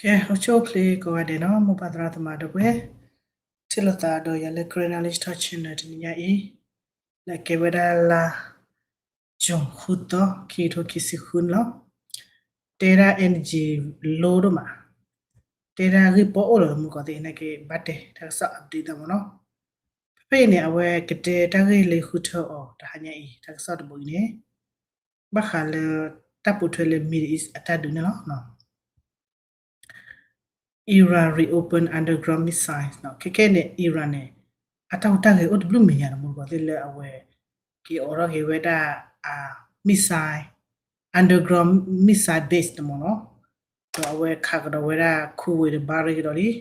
ကဲ အိၣ်ဆူၣ်အိၣ်ချ့ကိးဂၤဒဲးနီၤ မိၢ်ပၢ်သရၣ်သမါဒီပုၢ်ဝဲၢ်, ထံၣ်လိာ်သးဒီးယၤလၢ Karen Knowledge Talk Channel တနံၤညါအံၤ, လၢအကဲဝဲဒၣ်လါ June ဃုသီ ခံကထိခံဆံဃုန့ၣ်လီၤ. တဲဒၣ် energy low ဒိၣ်မး, တဲဒၣ်ဂ့ၢ်ပီအိၣ်လီၤ တမူတကိးသ့ၣ် နာ်က့ဘၣ်တဲတၢ်ကစီၣ် update သးမ့ၢ်နီၤ. ဖဲဖဲအံၤန့ၣ် အဝဲကတဲတၢ်ဂ့ၢ်လၢဃုထၢအီၤတဟါညါအံၤ တၢ်ကစီၣ်တဘိအံၤန့ၣ် ဘၣ်ဃးလၢတၢ်ပိာ်ထွဲလၢ Middle East အတၢ်ဒုးန့ၣ်လီၤ. Iran reopen underground missile ခဲခဲန့ၣ် Iran န့ၣ် အတၢ်ဟူးတၢ်ဂဲၤအိၣ်တဘျုးမဲာ်ညါ တမူတကိးသ့ၣ် လၢအဝဲ က့ၤအိးထီၣ်က့ၤဝဲဒၣ် missile, underground missile base န့ၣ်မ့ၢ်နီၤ. ဒီးအဝဲခးကဒီးဝဲဒၣ် Kuwait ဒီး Bahrain ကဒီးလံ. ဒီး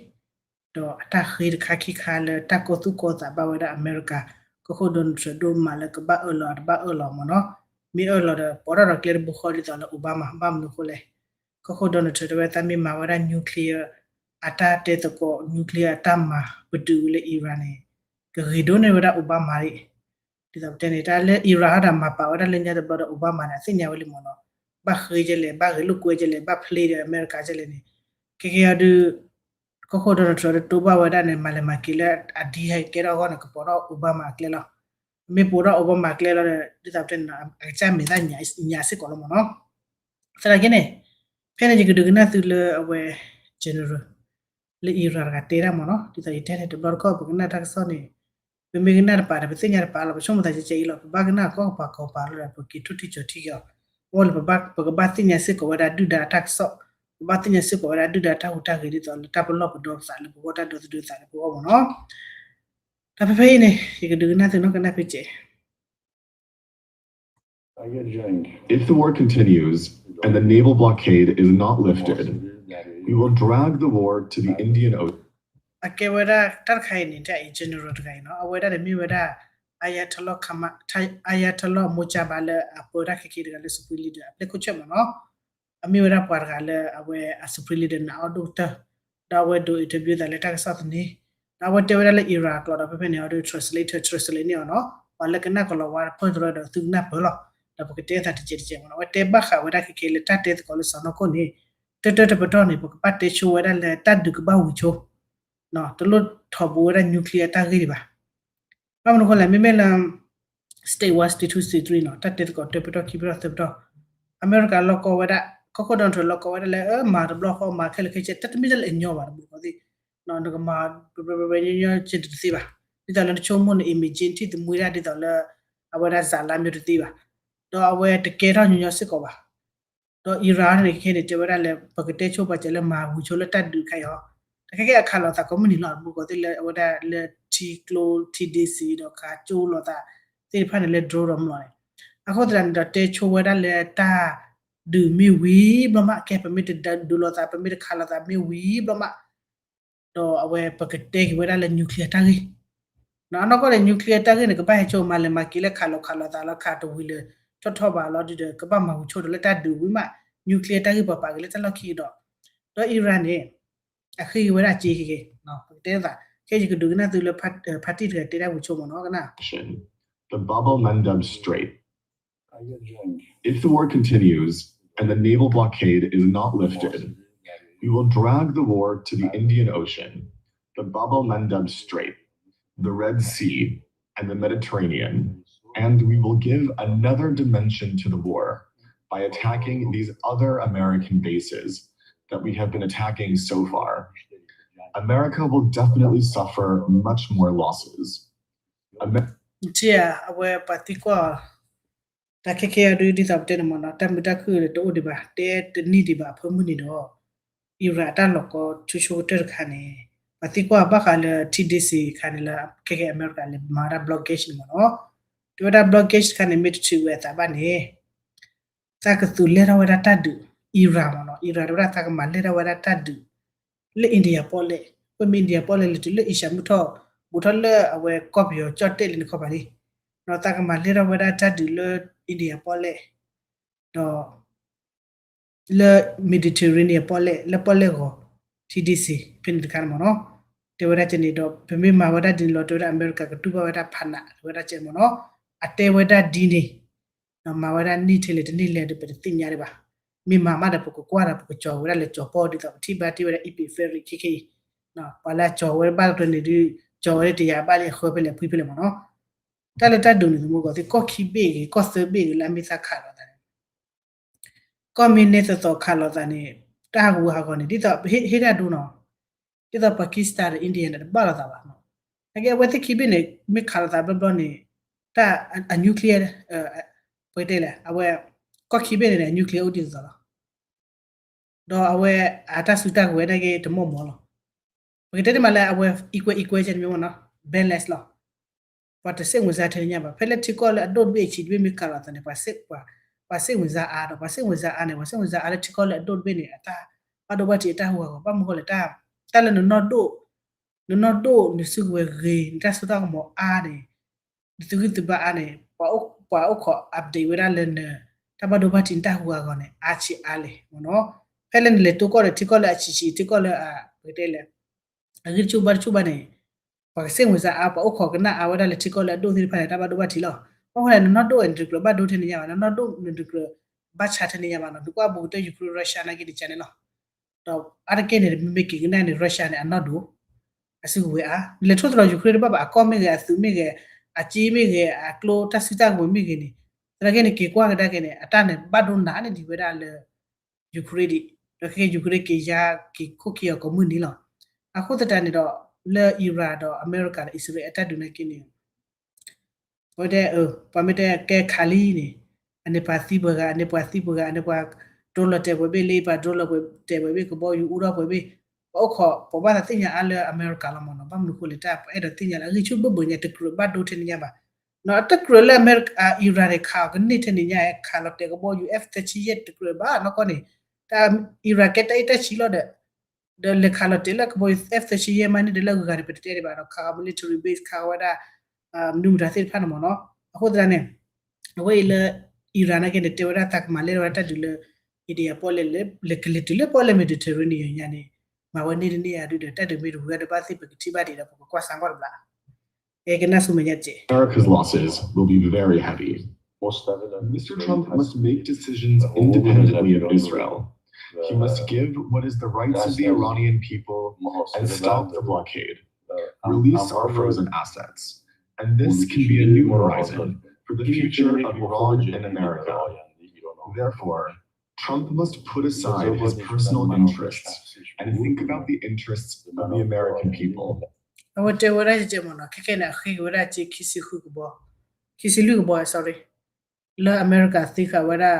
အတၢ်ဃ့တခါခံခါလၢတၢ်ကီသူၣ်ကီသးဘၣ်ဝဲဒၣ်အမဲရကၤ ကီၢ်ခိၣ် Donald Trump ဒိၣ်မးလၢကဘၣ်အၢၣ်လီၤတဘၣ်အၢၣ်လီၤမ့ၢ်နီၤ. မ့ၢ်အၢၣ်လီၤဒီး ပိာ်ထီၣ်ဒီးကျဲတဘိဃီဒ်သိးလၢ Obama ဘၣ်မနုၤအဃိလဲၣ်. ကီၢ်ခိၣ် Donald Trump တဲဝဲသးမ့ၢ်မၤဝဲဒၣ် nuclear အတၢ်တဲသကိး nuclear အတၢ်မၤပတုာ်ဝံၤလၢ Iran န့ၣ် ကဂ့ၤဒိၣ်န့ၢ်ဝဲဒၣ် Obama ဒံး. ဒ်သိးပတဲန့ၣ် တၢ်လၢ Iran ဟီဒၣ်မၤပာ်ဝဲဒၣ်လၢညါတဘျီဒီး Obama န့ၣ် အသ့ၣ်ညါဝဲလံမ့ၢ်နီၤ. ဘၣ်ဃ့ကဲလဲၣ် ဘၣ်ဂဲၤလိာ်ကွဲကဲလဲၣ် ဘၣ် play ဒီးအမဲရကၤကဲလဲၣ်န့ၣ် ခဲကဲအီၤဒုး ကီၢ်ခိၣ် Donald Trump တတိၢ်ဘၣ်ဝဲဒၣ်န့ၣ် မၤလဲၤမၤက့ၤလၢအဒ်ဟဲကဲထီၣ်အဂီၢ်န့ၣ် ကပိာ်ထီၣ် Obama အကျဲလီၤ. မ့ၢ်ပိာ်ထီၣ် Obama အကျဲလီၤဒီး ဒ်သိးပတဲန့ၣ် အကစၢ်မဲာ်သၣ်ညါစ့ၢ်ကီးလီၤမ့ၢ်နီၤ. သနာ်က့န့ၣ် ဖဲန့ၣ်ယကဒုးကနၣ်သုလၢအဝဲ general လၢ Iran တဂၤတဲဒၣ်မ့ၢ်နီၤ. ဒ်သိးယတဲန့ၣ် တဘျီတခီၣ် ပကနၣ်တၢ်ကစီၣ်န့ၣ် ပမ့ၢ်ကနၣ်တပၤဒီး ပသ့ၣ်ညါတပၤလီၤ. ပဆိကမိၣ်သးကဲကဲအံၤလီၤ. ပဘၣ်ကနၣ်ကီၢ်ကပၤကီၢ်ပၤလီၤဒီး ပက့ၤထူၣ်ထံကၠီၤထံက့ၤအီၤ. အဃိလၢပကဘၣ်သ့ၣ်ညါစ့ၢ်ကီးဝဲဒၣ်ဒုၣ်ဒါအတၢ်ကစီၣ်, ပဘၣ်သ့ၣ်ညါစ့ၢ်ကီးဝဲဒၣ်ဒုၣ်ဒါတၢ်ဟူးတၢ်ဂဲၤ ဒ်သိးလၢတၢ်ပလီၢ်ပဒီပသးလၢပဂီၢ် တၢ်ဒီသဒၢသးလၢပဂီၢ်မ့ၢ်နီၤ. တၢ်ဖဲဖဲအံၤန့ၣ် ယကဒုးကနၣ်သုနီၢ်ကနၣ်ဖဲကဲး If the war continues and the naval blockade is not lifted, we will drag the war to the Indian Ocean. အကဲဝဲဒၣ်တၢ်တခါအံၤန့ၣ် တၢ်အံၤ general တဂၤအံၤနီၤ အဝဲဒၣ်န့ၣ်မ့ၢ်ဝဲဒၣ် Ayatollah Khama-, Ayatollah Mojtaba လၢအပၢတၢ်ခဲက့တဂၤလၢ Supreme Leader အပျဲၢ်ခိၣ်ဆၢၣ်မ့ၢ်နီၤ. အမ့ၢ်ဝဲဒၣ်ပှၤတဂၤလၢအဝဲအ Supreme Leader နာ်အီၤဒိၣ်ကတၢၢ်, ဒီးအဝဲဒိး interview သးလၢတၢ်ကစီၣ်သန့, ဒီးအဝဲတဲဝဲဒၣ်လၢ Iran အကျိာ်ဒီး ဖဲဖဲန့ၣ်အီၤဒီး translator translate န့ၢ်အီၤနီၤ, ပှၤလၢကနၣ်ကလီၤဝါတဖၣ်တရၢဒီးသုကနၣ်ပၢၢ်လီၤ, ဒီးပကတဲသးတစဲးတစဲးမ့ၢ်နီၤ. အဝဲတဲဘၣ်ဃးဝဲဒၣ်ခဲက့လၢတၢ်တဲသကိးလၢစီၤနီၢ်ခိၣ်န့ၣ်, တၢတၢတပတီၢ်န့ၣ် ပကဘၣ်တဲဆိဝဲဒၣ်လၢတၢ်ဒုးကဘၣ်ဝံၤဆိ တလိၣ်ထီၣ်ဘူးဝဲဒၣ် nuclear တၢ်ဂ့ၢ်ဒံးဘၣ်. ဘၣ်မနုၤအဃိလဲၣ် မ့မ့ၢ်လၢ stage one, stage two, stage three နီၤ တၢ်တဲသကိးတၢပတီၢ်ခံပတီၢ်သၢပတီၢ်, အမဲရကၤလီၢ်ကီဝဲဒၣ်, ကီၢ်ခိၣ် Donald Trump လီၢ်ကီဝဲဒၣ်လၢ မၤတဘျီဃီ မၤခဲလၢာ်ခဲဆ့ တၢ်တမ့ၢ်တၢ်လၢအညီဘၣ် တဘူးကီသ့ၣ်, နကမၤ ညီညီစ့တသ့ဘၣ်. ဒ်သိးလၢနဆိကမိၣ်န့ၣ် imagine ထံၣ်သမူဒၣ်ဒ်သိးလၢ အဝဲဒၣ် ဇာတ်လမ်း မျိုးတသ့ဘၣ်. ဒီးအဝဲတကဲထီၣ်ညီညီစ့ၢ်ကီးဘၣ်. ဒီး Iran န့ၣ်ခဲန့ၣ် တဲဝဲဒၣ်လၢ ပကတဲဆိပှၤစဲးလၢမၤဝံၤဆိလၢတၢ်ဒုးခါအံၤဟီ, တခဲကဲအခးလိာ်သးကိးမုၢ်နံၤလီၤ တဘူးကီသ့ၣ်လၢအဝဲဒၣ်လၢထံကျိ ထံဒ့စံးဒီးခးကၠိလိာ်သးသ့ၣ်တဖၣ်န့ၣ်လၢ drone ဒီးမလီၤန့ၣ်, အဃိသတးန့ၣ်ဒီးတဲဆိဝဲဒၣ်လၢတၢ်ဒုးမ့ၢ်ဝံၤဘျီမး ကဲပမ့ၢ်တဒုးလိာ်သး ပမ့ၢ်တခးလိာ်သးမ့ၢ်ဝံၤဘျီမး ဒီးအဝဲပကတဲက့ၤဝဲဒၣ်လၢ nuclear တၢ်ဂ့ၢ်, အနီၢ်ကီၢ်ဒီး nuclear တၢ်ဂ့ၢ်န့ၣ် ကဘၣ်ဟဲဆိမၤလဲၤမၤက့ၤလၢခးလိာ်ခးလိာ်သးလီၤ ခးတဝံၤလၢၤထီၣ်ထီၣ်ဘၣ်လီၤဒုးဒီး ကဘၣ်မၤဝံၤဆိဒီးလၢတၢ်ဒုးဝံၤမး nuclear တၢ်ဂ့ၢ်ပှၤပာ်က့ၤလၢတၢ်လီၢ်ခံကဒီး, ဒီး Iran န့ၣ် အဃ့က့ၤဝဲဒၣ်စ့ခဲက့, ပကတဲသး ခဲယကဒုးကနၣ်သုလၢ ဖါတံၢ်တဂၤတဲဒၣ်ဝံၤဆိမ့ၢ်နီၤ ကနၣ် The Bab el Mandab Strait. If the war continues and the naval blockade is not lifted, we will drag the war to the Indian Ocean, the Bab el Mandab Strait, the Red Sea, and the Mediterranean, and we will give another dimension to the war by attacking these other American bases that we have been attacking so far. America will definitely suffer much more losses. ထံၣ်ဧါ အဝဲပှၤသံကွၢ်အီၤ တၢ်ခဲကဲအီၤဒုးဒ်သိးပတဲန့ၣ်မ့ၢ်နီၤ တၢ်မုာ်တၢ်ခုၣ်တအိၣ်ဒံးဘၣ် တဲတန့ၢ်ဒံးဘၣ်အဖၢမုၢ်န့ၣ်ဒီး Iran အတၢ်လီၤကီဆိဆိကတၢၢ်တခါန့ၣ် ပှၤသံကွၢ်ဘၣ်ဃးလၢထံဒ့စံးတခါန့ၣ်လၢ ခဲကဲအမဲရကၤလဲၤမၤဝဲဒၣ် blockade န့ၣ်မ့ၢ်နီၤ တဲဝဲဒၣ် blockade တခါန့ၣ် မ့ၢ်တထုးဝဲအသးဘၣ်န့ၣ် သးကသူးလဲၢ်ထီၣ်ဝဲဒၣ်တၢ်ဒုး Iran မ့ၢ်နီၤ Iran တဲဝဲဒၣ်သးကမၤလဲၢ်ထီၣ်ဝဲဒၣ်တၢ်ဒုး လၢ India ပီၣ်လဲၣ် ဝဲမ့ၢ် India ပီၣ်လဲၣ်လဲၤတုၤလၢ Asia မုၢ်ထီၣ် ဘူးထီၣ်လၢအဝဲကီၢ်ပယီၤကၠီၣ်တဲၣ်လံန့ၣ်ခီပၤလံ ဒီးသးကမၤလဲၢ်ထီၣ်ဝဲဒၣ်တၢ်ဒုးလၢ India ပီၣ်လဲၣ် ဒီး လၢ Mediterranean ပီၣ်လဲၣ် လၢပီၣ်လဲၣ်ဂီၤ ထံဒ့စံး ဖဲန့ၣ်တခါန့ၣ်မ့ၢ်နီၤ တဲဝဲဒၣ်ကဲန့ၣ်ဒီး ပမ့ၢ်မၤဝဲဒၣ်ဒ်န့ၣ်လီၤ တဲဝဲဒၣ်အမဲရကၤကတူၢ်ဘၣ်ဝဲဒၣ်ဖးနး တဲဝဲဒၣ်ကဲမ့ၢ်နီၤ အတဲဝဲဒၣ်ဒ်န့ၣ် ဒီးမၤဝဲဒၣ်န့ၢ်ထဲလဲၣ်တန့ၢ်လဲၣ်ဒီး ပတသ့ၣ်ညါဒံးဘၣ် မ့ၢ်မၤမးဒီး ပကကွၢ်ဒီး ပကကၠီၤဝဲဒၣ်လၢကၠီၤပီၢ် ဒ်သိးပထံၣ်ဘၣ်တ့ၢ်ဝဲဒၣ် Epic Ferry ခဲခဲအံၤ, ပှၤလၢအကၠီၤဝဲဘၣ်တကျၢၤန့ၣ်ဒုး ကၠီၤဝဲဒၣ်တယၤဘၣ်လံ အဃၢဖဲလဲၣ် အဖှံဖဲလဲၣ်မ့ၢ်နီၤ. တၢ်လၢတၢ်ဒုးန့ၣ် သမူသကိးသ့ၣ် ကီၢ်ခံဘ့ၣ်ဂ့ၤ ကီၢ်သၢဘ့ၣ်ဂ့ၤ လၢအမ့ၢ်သးခးလိာ်သးန့ၣ် ကီၢ်မ့ၢ်န့ၢ်သီသီခးလိာ်သးန့ၣ် တၢ်ဟးဂူာ်ဟးဂီၤန့ၣ် ဒ်သိးဟ့ၣ်တၢ်ဒိနီၤ, ဒ်သိး Pakistan ဒီး India န့ၣ် တဘၣ်လိာ်သးဘၣ်. နာ်က့ အဝဲသ့ၣ်ခံဘ့ၣ်န့ၣ် မ့ၢ်ခးလိာ်သးဘျီဘျီန့ၣ် တၢ်အ nuclear ပတဲလဲၣ် အဝဲ ကီၢ်ခံဘ့ၣ်န့ၣ်န့ၣ် အ nuclear အိၣ်ဒ်သိးသိးလီၤ. ဒီးအဝဲအတၢ်စုတၢ်ကဝဲၤနာ်က့ တမီၢ်မီၢ်လီၤ. ပကတဲတမံၤလၢအဝဲ equal equal ကဲန့ၣ်မ့ၢ်မ့ၢ်နီၤ balance လီၤ. ပှၤတစိတ်ဝင်စားထဲန့ၣ်ညါဘၣ်. ဖဲလၢထံကီၢ်လၢအဒိၣ်တဘ့ၣ်အဆံးတဘ့ၣ်မ့ၢ်ခးလိာ်သးန့ၣ် ပှၤစိတ်ဝင်စားအါဒီး ပှၤစိတ်ဝင်စားအါန့ၣ် ပှၤစိတ်ဝင်စားအါလၢထံကီၢ်လၢအဒိၣ်တဘ့ၣ်န့ၣ် အတၢ်ဘၣ်ဒိဘၣ်ထံးအတၢ်ဟူးဂၤဂီၤ ဘၣ်မနုၤဃိလဲၣ် တၢ် တၢ်လၢနနီၢ်ဒိၣ် နနီၢ်ဒိၣ် နစုကဝဲၤဂ့ၤ နတၢ်စိတၢ်ကမီၤအါန့ၣ် နသုဂံၢ်သုဘါအါန့ၣ် ပှၤအိၣ်ခိး update ဝဲဒၣ်လၢန တၢ်ဘၣ်ဒိဘၣ်ထံး နတၢ်ဟူးဂၤဂီၤန့ၣ် အါဆံးအါလဲၣ်မ့ၢ်နီၤ. ဖဲလၢနလဲၤတိၢ်ကီၢ်ဒီးထံကီၢ်လၢအဆံးဆံး ထံကီၢ်လၢအ ပကတဲလဲၣ် အဂံၢ်တဆူၣ်ဘါတဆူၣ်ဘၣ်န့ၣ် ပှၤကစိတ်ဝင်စားအါ ပှၤအိၣ်ခိးကနၣ်အါဝဲဒၣ်လၢထံကီၢ်လၢအဒိၣ်သ့ၣ်တဖၣ်န့ၣ် တၢ်ဘၣ်ဒိဘၣ်ထံးလီၤ. ဘၣ်မနုၤလဲၣ် နနီၢ်ဒိၣ် နတကြၢးဘၣ်ဒိထဲန့ၣ်ညါဘၣ် နနီၢ်ဒိၣ် နတကြၢးဘၣ်ဆါထဲန့ၣ်ညါဘၣ်နီၤ. နကွၢ်ဘူးကတၢၢ် Ukraine Russia နာ်က့န့ၣ် ကန့ၣ်လီၤ. ဒီးအါတက့ၢ်န့ၣ် မ့မ့ၢ်က့ၤကနၣ်န့ၣ် Russia န့ၣ် အနီၢ်ဒိၣ် အစုကဝဲၤအါ လဲၤထိၣ်သတြီၤ Ukraine တဘၣ်ဘၣ် အကီၢ်မ့ၢ်ဂ့ၤ အသုးမ့ၢ်ဂ့ၤ အစ့မ့ၢ်ဂ့ၤ အကျိ တၢ်စုတၢ်ကဝဲၤမ့ၢ်ဂ့ၤန့ၣ် သနာ်က့န့ၣ် က့ၤကွၢ်ကဒါက့ၤန့ၣ် အတၢ်န့ၣ်ဘၣ်ဒိနးန့ၢ်ဒံးဝဲဒၣ်လၢ Ukraine ဒံး ဒီးခဲက့ၤ Ukraine က့ၤယါက့ၤခိၣ်ခံအီၤကိးမုၢ်နံၤလီၤ. အဃိသတးန့ၣ်ဒီး လၢ Iran ဒီးအမဲရကၤဒီးအံၣ်စရ့လးအတၢ်ဒုးနာ်က့န့ၣ် ပဝဲဒၣ် ပှၤမ့ၢ်တဲကဲခးလံန့ၣ် အန့ၣ်ပှၤသံပှဲၤဂၤ အန့ၣ်ပှၤသံပှဲၤဂၤ အန့ၣ်ပှၤ drone လီၤတဲာ်ပှဲၤဘ့ၣ် လၢပှၤ drone လီၤတဲာ်ပှဲၤဘ့ၣ် ကဘီယူၤအူထီၣ်ပှဲၤဘ့ၣ် ပှၤအိၣ်ခိး ပှၤဘၣ်သးသ့ၣ်ညါအါလၢအမဲရကၤလီၤမ့ၢ်နီၤ. ဘၣ်မနုၤဃိလဲၣ် တၢ်ပအဲၣ်ဒိးသ့ၣ်ညါလၢ အဂံၢ်ဆူၣ်ဘၢၣ်ဘၢၣ်ညါ တကြၢးဘၣ်ဒိထဲန့ၣ်ညါဘၣ်. နီၤ တကြၢးလၢအမဲရကၤ Iran န့ၣ် ခးအီၤကန့ၢ်ထဲန့ၣ်ညါ ခးလီၤတဲာ်ကဘီယူၤ F thirty-eight တကြၢးဘၣ်နီၢ်ကီၢ်န့ၣ် တၢ် Iran ကဲတၢ်အ့ၣ်တၢ်ဆံးလီၤဒီး ဒီးလဲၤခးလီၤတဲာ်လၢကဘီယူၤ F thirty-eight မးန့ၣ် ဒီးလၢအဂုၤအဂၤန့ၣ် ပတတဲဒံးဘၣ်ဒီး ခးအီၤ military base ခးအီၤဝဲဒၣ် မနုၤမတၤသ့ၣ်တဖၣ်န့ၣ်မ့ၢ်နီၤ. အဃိသတးန့ၣ် အဝဲအံၤလၢ Iran နာ်က့န့ၣ် တဲဝဲဒၣ်သးကမၤလဲၢ်ဝဲဒၣ်တၢ်ဒုးလၢ India ပီၣ်လဲၣ်လၢ လဲၤကလဲၤတုၤလၢပီၣ်လဲၣ် Mediterranean ညါန့ၣ် မၤဝဲန့ၢ်တန့ၢ်ဧါဒုးဒီး တၢ်ဒုးမ့ၢ်တဝံၤဝဲဒီး ဘၣ်သ့ၣ်ပကထံၣ်ဘၣ်ဒံးဒီး ပကကွၢ်စးကွၢ်တဘျီ ကဲကနၣ်ဆူမဲာ်ညါတက့ၢ်. America's losses will be very heavy. Mister Trump must make decisions independently of Israel. He must give what is the rights of the Iranian people and stop the blockade. Release our frozen assets. And this can be a new horizon for the future of Iran and America. Therefore, Trump must put aside his personal interests and think about the interests of the American people. အဝဲတဲဝဲဒၣ်ယဲမ့ၢ်နီၤ ခဲခဲန့ၣ် အဃ့က့ၤဝဲဒၣ်စ့ခံဆံဃုကဘီ ခံဆံလွံၢ်ကဘီ sorry လၢအမဲရကၤသ့ဃာ်ဝဲဒၣ်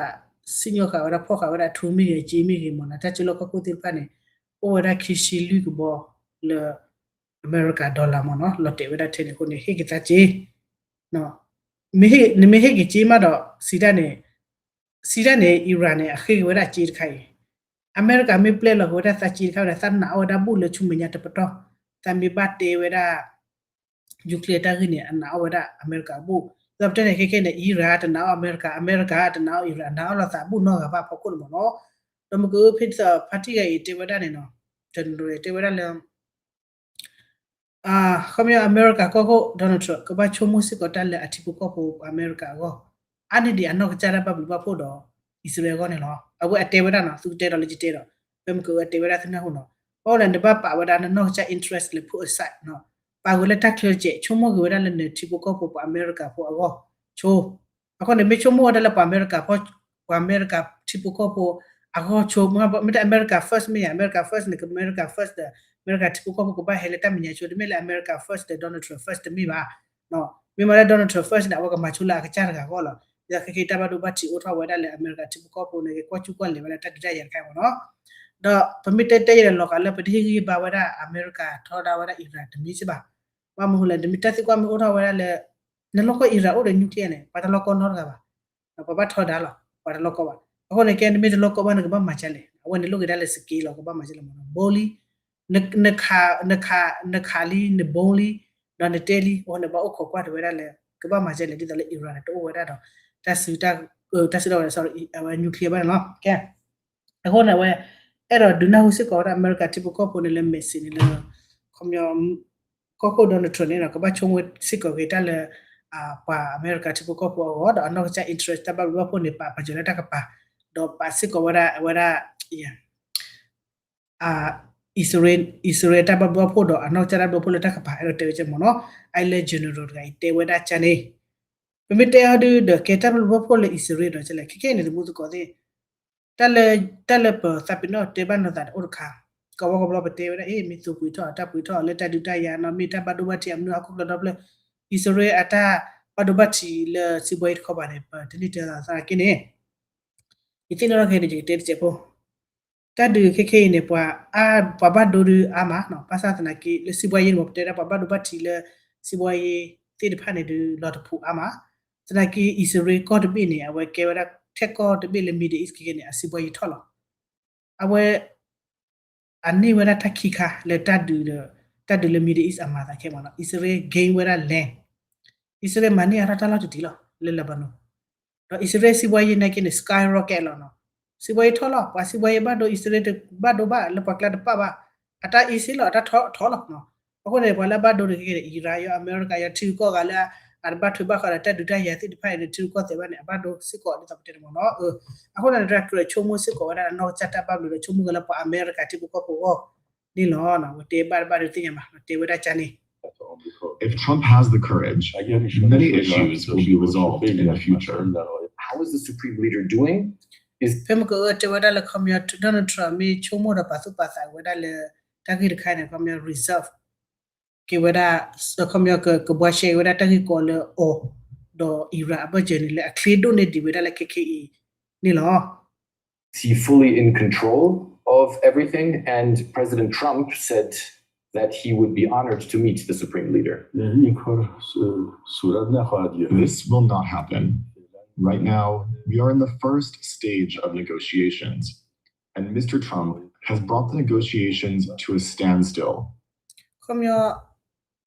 စံၣ်ညီၣ်ဃာ်ဝဲဒၣ် ဖီၣ်ဃာ်ဝဲဒၣ် drone မ့ၢ်ဂ့ၤ စ့မ့ၢ်ဂ့ၤမ့ၢ်နီၤ တၢ်စုလီၢ်ခီၣ်ခိၣ်သ့ၣ်တဖၣ်န့ၣ် အိၣ်ဝဲဒၣ်ခံဆံလွံၢ်ကဘီ လၢ အမဲရကၤ dollar မ့ၢ်နီၤ လီၤတဲာ်ဝဲဒၣ်ထဲန့ၣ်အဃိန့ၣ် ဟ့ၣ်က့ၤသးစ့ နမ့ၢ်ဟ့ၣ်က့ၤစ့မးဒီး စံးတၢ်န့ၣ် စံးတၢ်န့ၣ် Iran န့ၣ် အဃ့က့ၤဝဲဒၣ်စ့တခါအံၤ အမဲရကၤမ့ၢ်ပျဲလီၤက့ၤဝဲဒၣ်သးစ့တခါဝဲဒၣ် သးနာ်အီၣ်ဝဲဒၣ်ဘူၣ်လၢဆူမဲာ်ညါတပတီၢ် သးမ့ၢ်ဘၣ်တဲဝဲဒၣ် nuclear တၢ်ဂ့ၢ်န့ၣ် အနာ်အီၣ်ဝဲဒၣ်အမဲရကၤအဘူၣ် ဒီးပတဲန့ၣ် ခဲခဲန့ၣ် Iran တနာ်အီၣ်အမဲရကၤ အမဲရကၤတနာ်အီၣ် Iran နာ်အီၣ်လိာ်သးအဘူၣ်နီတဂၤဘၣ်ဖီခိၣ်န့ၣ်မ့ၢ်နီၤ ဒီးမ့ၢ်ကဖဲသးဖါတံၢ်ဂၤအံၤတဲဝဲဒၣ်န့ၣ်နီၤ တဲဝဲဒၣ်လၢ ခီပညီ အမဲရကၤကီၢ်ခိၣ် Donald Trump ကဘၣ်ဆိကမိၣ်စ့ၢ်ကီးတၢ်လၢအထံဖိကီၢ်ဖိပှၤအမဲရကၤအဂီၢ် အါန့ၢ်ဒံးအနီၢ်ကစၢ်တၢ်ဘၣ်ဘျုးဘၣ်ဖှိၣ်ဒီး အံၣ်စရ့လးအဂီၢ်န့ၣ်လီၤ. အဝဲအတဲဝဲဒၣ်နီၤ သုကတဲဒီးလၢယတဲဒီး ဖဲမ့ၢ်ကအၢအတဲဝဲဒၣ်သုနၢ်ဟူနီၤ ဘၣ်ဝဲလၢနဘၣ်ပာ်ဝဲဒၣ် နနီၢ်ကစၢ် interest လၢ put aside နီၤ ပာ်ဂ့ၤလၢတၢ်ချၢတစဲး ဆိကမိၣ်ဂ့ၤဝဲဒၣ်လၢနထံဖိကီၢ်ဖိပှၤအမဲရကၤဖိအဂီၢ် ဆိ အဃိန့ၣ် မ့ၢ်ဆိကမိၣ်ဝဲဒၣ်လၢပှၤအမဲရကၤဖိ ပှၤအမဲရကၤထံဖိကီၢ်ဖိအဂီၢ်ဆိ မ့ၢ်တ America First မ့ၢ်ယါ America First န့ၣ် က America First ဒီး အမဲရကၤထံဖိကီၢ်ဖိကဘၣ်ဟဲလၢတၢ်မဲာ်ညါဆိ တမ့ၢ်လၢ America First ဒီး Donald Trump First တမ့ၢ်ဘၣ်. မ့ၢ်မ့ၢ်လၢ Donald Trump First န့ၣ် အဝဲကမၤဆိလၢအကစၢ်တဂၤအဂီၢ်လီၤ. ဒီးခဲက့တၢ်ဘၣ်ဒိဘၣ်ထံးအိၣ်ထီၣ်ဝဲဒၣ်လၢအမဲရကၤထံဖိကီၢ်ဖိန့ၣ် ကကွၢ်ကူၣ်ကွၢ်လဲၤဝဲဒၣ်တၢ်ဒုးတၢ်ယၤတခါအံၤမ့ၢ်နီၤ. ဒီးပမ့ၢ်တဲတဲယဲဒၣ်လီၤဂာ်လၢပတဟ့ၣ်ဂံၢ်ဘါဝဲဒၣ် အမဲရကၤထီဒါဝဲဒၣ် Iran တမ့ၢ်စ့ၢ်ဘၣ်. ဘၣ်မနုၤဃိလဲၣ် တမ့ၢ်တၢ်သံကွၢ်မ့ၢ်အိၣ်ထီၣ်ဝဲဒၣ်လၢ နလီၢ်ကီၢ် Iran အိၣ်ဒီး nuclear န့ၣ် ပှၤတလီၢ်ကီၢ်နီတဂၤဘၣ်. ပှၤဘၣ်ထီဒါလီၤ ပှၤတလီၢ်ကီၢ်ဘၣ်. အဃိန့ၣ် ကဲနမ့ၢ်တလီၢ်ကီၢ်ဘၣ် နကဘၣ်မၤဒ်လဲၣ်. အဝဲန့ၣ်လိၣ်က့ၤဒၣ်လၢ scale လီၤ ကဘၣ်မၤဒ်လဲၣ်မ့ၢ်နီၤ ဘိလံ နခးလံ နဘိလံ ဒီးနတဲလံ အဃိန့ၣ် ဘၣ်အိၣ်ခိးကွၢ်တဝဲဒၣ်လၢ ကဘၣ်မၤဒ်လဲၣ် ဒ်သိးလၢ Iran န့ၣ် တအိၣ်ဝဲဒၣ်ဒီး တၢ်စု တၢ်စုဒီးဝဲ sorry အဝဲ nuclear ဘၣ်န့ၣ်လီၤ. ကဲ အဃိန့ၣ် အဝဲ အဲၣ်ဒိးဒုးနၢ်ဟူစ့ၢ်ကီးဝဲဒၣ် အမဲရကၤထံဖိကီၢ်ဖိန့ၣ်လၢ message န့ၣ်လၢ ခီပညီ ကီၢ်ခိၣ် Donald Trump န့ၣ်ဒီး ကဘၣ်ဆိကမိၣ်စ့ၢ်ကီးက့ၤတၢ်လၢ ပှၤအမဲရကၤထံဖိကီၢ်ဖိအဂီၢ် ဒီးအနီၢ်ကစၢ် interest တၢ်ဘၣ်ဘျုးဘၣ်ဖှိၣ်န့ၣ် ပာ်ပာ်စၢၤလၢတၢ်ကပၤ ဒီးပာ်စ့ၢ်ကီးဝဲဒၣ် အဝဲဒၣ် အံၣ်စရ့လး အံၣ်စရ့လးတၢ်ဘၣ်ဘျီဖိဒီးအနီၢ်ကစၢ်တၢ်ဘျီဖိလၢတၢ်ကပၤ အဲၣ်ဒိးတဲဝဲကဲမ့ၢ်နီၤ, အအံၤလၢ general တဂၤအံၤတဲဝဲဒၣ်ကန့ၣ်, ပမ့ၢ်တဲအီၤဒုဒီး ကဲတၢ်ဘၣ်ဘျီဖိလၢအံၣ်စရ့လးဒီးကလဲၣ် ခဲခဲအံၤန့ၣ် သမူသကိးသ့ၣ် တၢ်လၢ တၢ်လၢပသးပ့ၤနီၣ်တဲဘၣ်နီၢ်သးတအိၣ်တခါ, ကီးဝီကဘျီပတဲဝဲဒၣ် အ့ၣ် မ့ၢ်သူကွံာ်ထီၣ်အတၢ်ပှ့ၤထီၣ်လၢတၢ်ဒုးတၢ်ယၤနီၤ မ့ၢ်တၢ်ဘၣ်ဒိဘၣ်ထံးအမနုၤဟီၣ်ခိၣ်ချၢဒီဖျၢၣ်, အံၣ်စရ့လးအတၢ်ဘၣ်ဒိဘၣ်ထံးလၢစံးဘှီယံၤတခီပၤန့ၣ် ပတန့ၢ်တဲသးသနာ်က့န့ၣ် ယသ့ၣ်နီၣ်ထီၣ်ခဲအံၤန့ၣ် ယကတဲတစဲးဖိ, တၢ်ဒုးခဲခဲအံၤန့ၣ် ပှၤအါ ပှၤဘၣ်ဒိဒုးအါမးနီၤ, ဘၣ်ဆၣ်သနာ်က့ လၢစံးဘှီယံၤန့ၣ် ပတဲဒၣ်ပှၤဘၣ်ဒိဘၣ်ထံးလၢ စံးဘှီယံၤသ့ၣ်တဖၣ်န့ၣ်ဒုး လီၤတဖုးအါမး, သနာ်က့ အံၣ်စရ့လးကီၢ်တဘ့ၣ်န့ၣ် အဝဲကဲဝဲဒၣ်ထဲကီၢ်တဘ့ၣ်လၢ Middle East ခဲခဲန့ၣ် အစံးဘှီယံၤထီၣ်လီၤ. အဝဲ အန့ၢ်ဝဲဒၣ်တၢ်ခံခါလၢတၢ်ဒုးဒီး တၢ်ဒုးလၢ Middle East အမၤသးခဲမးနီၤ, အံၣ်စရ့လး gain ဝဲဒၣ် land, အံၣ်စရ့လးမၤန့ၢ်အါထီၣ်တၢ်လီၢ်တဒံးလီၤ လၢ Lebanon, ဒီးအံၣ်စရ့လးစံးဘှီယံၤနာ်က့န့ၣ် skyrocket လီၤနီၤ, စံးဘှီယံၤထီၣ်လီၤ, ပှၤစံးဘှီယံၤဘၣ်ဒိ အံၣ်စရ့လးတဘၣ်ဒိဘၣ် လၢပှၤကျါတပာ်ဘၣ်, အတၢ် easy လီၤ အတၢ်ထီထီလီၤနီၤ, အဃိန့ၣ် ပှၤလၢအဘၣ်ဒိန့ၣ်ခဲခဲန့ၣ် Iran ယီၤ America ယီၤ ထံဂုၤကီၢ်ဂၤလၢ အတဘၣ်ထွဲဘၣ်ဃးဒီးတၢ်ဒုးတၢ်ယၤသ့ၣ်တဖၣ်အံၤန့ၣ် ထံဂုၤကီၢ်ဂၤသ့ၣ်ဘၣ်န့ၣ် အဘၣ်ဒိစ့ၢ်ကီးဒ်သိးပတဲန့ၣ်မ့ၢ်နီၤ, အဃိန့ၣ် တၢ်ကြၢးဆိကမိၣ်စ့ၢ်ကီးဝဲဒၣ်အနီၢ်ကစၢ်တၢ်ဘၣ်ဘျုးဒီး ဆိကမိၣ်ကလၢပှၤအမဲရကၤထံဖိကီၢ်ဖိအဂီၢ်န့ၣ်လီၤ, ဝဲတဲဘၣ်တဘၣ်ဒုးသ့ၣ်ညါဘၣ် တဲဝဲဒၣ်ကန့ၣ် If Trump has the courage, many issues will be resolved in the future. How is the Supreme Leader doing? ဖဲမ့ၢ်ကတဲဝဲဒၣ်လၢ ခီပညီ Donald Trump မ့ၢ်ဆိကမိၣ်ဒီးပာ်သူၣ်ပာ်သးဝဲဒၣ်လၢ တၢ်ဂ့ၢ်တခါန့ၣ် ခီပညီ resolve က့ၤဝဲဒၣ် ခီပညီ ကဘှါရှဲဝဲဒၣ်တၢ်ဂ့ၢ်ကီလၢအီၤ ဒီး Iran အဘၢၣ်စၢၤန့ၣ် လၢအချ့ဒိၣ်န့ᢢ်ဒံးဝဲဒၣ်လၢခဲခဲအံၤန့ၣ်လီၤ. Is he fully in control of everything? And President Trump said that he would be honored to meet the Supreme Leader. This will not happen. Right now, we are in the first stage of negotiations, and Mister Trump has brought the negotiations to a standstill. ခီပညီ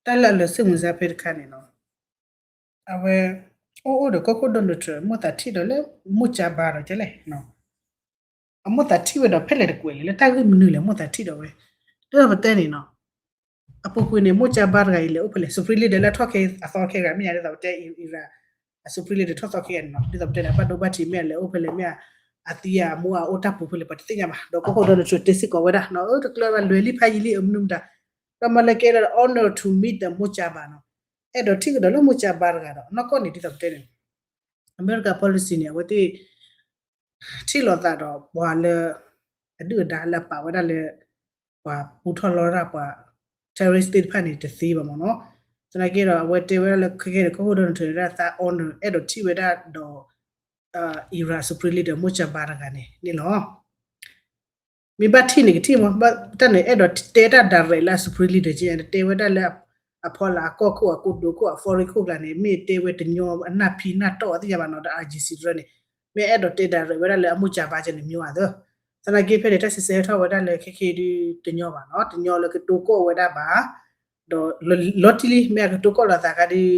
တၢ်လၢအလၢာ်စိတ်ဝင်စားဖဲတခါန့ၣ်နီၤ, အဝဲ အိၣ်အိၣ်ဒီးကီၢ်ခိၣ် Donald Trump မိၢ်သးထံၣ်ဒီးလၢ မိၢ်ကၠါဘါဒီးကလဲၣ် အမိၢ်သးထံၣ်ဝဲဒီးဖဲလဲၣ်တကွဲးလဲၣ် လၢတၢ်ဂ့ၢ်မနုၤလဲၣ် မိၢ်သးထံၣ်ဒီးဝဲ, ဒ်သိးပတဲန့ၣ်နီၤ, အပူၤကွံာ်န့ၣ် မိၢ်ကၠါဘါတဂၤအံၤလဲၤအိၣ်ဖဲလဲၣ် Supreme Leader လၢထီၣ်ခဲအသီခဲဂၤ မ့ၢ်ညါဒ်သိးပတဲ Iran အ Supreme Leader ထီၣ်သီခဲဂၤန့ၣ်နီၤ, ဒ်သိးပတဲန့ၣ် အဘၣ်ဒိဘၣ်ထံးမ့ၢ်အလဲၤအိၣ်ဖဲလဲၣ် မ့ၢ် အသံအမူအအိၣ်တၢ်ပူၤဖဲလဲၣ် ပှၤတသ့ၣ်ညါဘၣ်, ဒီးကီၢ်ခိၣ် Donald Trump တဲစ့ၢ်ကီးဝဲဒၣ်နီၤ, အၢ တကျၢၤဘၣ် လွဲၤလံဖးယံၤလံ အမနုၤမတၤ, ဒီးမၤလၢကဲဒီး honor to meet the မိၢ်ကၠါဘါနီၤ, အဲၣ်ဒိးထံၣ်ကဒီးလၢမိၢ်ကၠါဘါတဂၤဒီး နီၢ်ကီၢ်န့ၣ် ဒ်သိးပတဲန့ၣ် America policy န့ၣ် အဝဲသ့ၣ် ထံၣ်လိာ်သးဒီးပှၤလၢ အဒုၣ်အဒါလၢအပာ်ဝဲဒၣ်လၢ ပှၤပူထီၣ်လီတၢ်ပှၤ terrorist သ့ၣ်တဖၣ်န့ၣ်တသ့ဘၣ်မ့ၢ်နီၤ, သနာ်က့ဒီး အဝဲတဲဝဲဒၣ်လၢခဲခဲန့ၣ် ကီၢ်ခိၣ် Donald Trump န့ၣ် သး honor အဲၣ်ဒိးထံၣ်ဝဲဒၣ်ဒီး Iran Supreme Leader မိၢ်ကၠါဘါတဂၤန့ၣ်န့ၣ်လီၤ. မ့ၢ်ဘၣ်ထံၣ်န့ၣ်ကထံၣ်မ့ၢ် တၢ်န့ၣ်အဲၣ်ဒိးတဲတၢ် direct လၢအ Supreme Leader က့ တဲဝဲဒၣ်လၢ အဖီလာ်အကီၢ်ခိၣ်အကိတိာ်ခိၣ်အ foreign ခိၣ်ကျါန့ၣ် မ့ၢ်တဲဝဲတညီအနၢ်ဖံးနၢ်တီၢ်အသ့ၣ်ညါဘၣ်နီၤ ဒီး အ Al Jazeera န့ၣ် မ့ၢ်အဲၣ်ဒိးတဲ direct ဝဲဒၣ်လၢအမိၢ်ကၠါဘါက့န့ၣ် မ့ၢ်အသၢ သနာ်က့ဖဲန့ၣ် တၢ်စံးဆၢဟဲထီၣ်ဝဲဒၣ်လၢခဲခဲဒုးတညီဘၣ်နီၤ တညီလၢကတိၤကီၣ်ဝဲဒၣ်ဘၣ် ဒီးလီၤတံၢ်လံ မ့ၢ်အကတိၤကီၣ်လီၤသးခါဒုး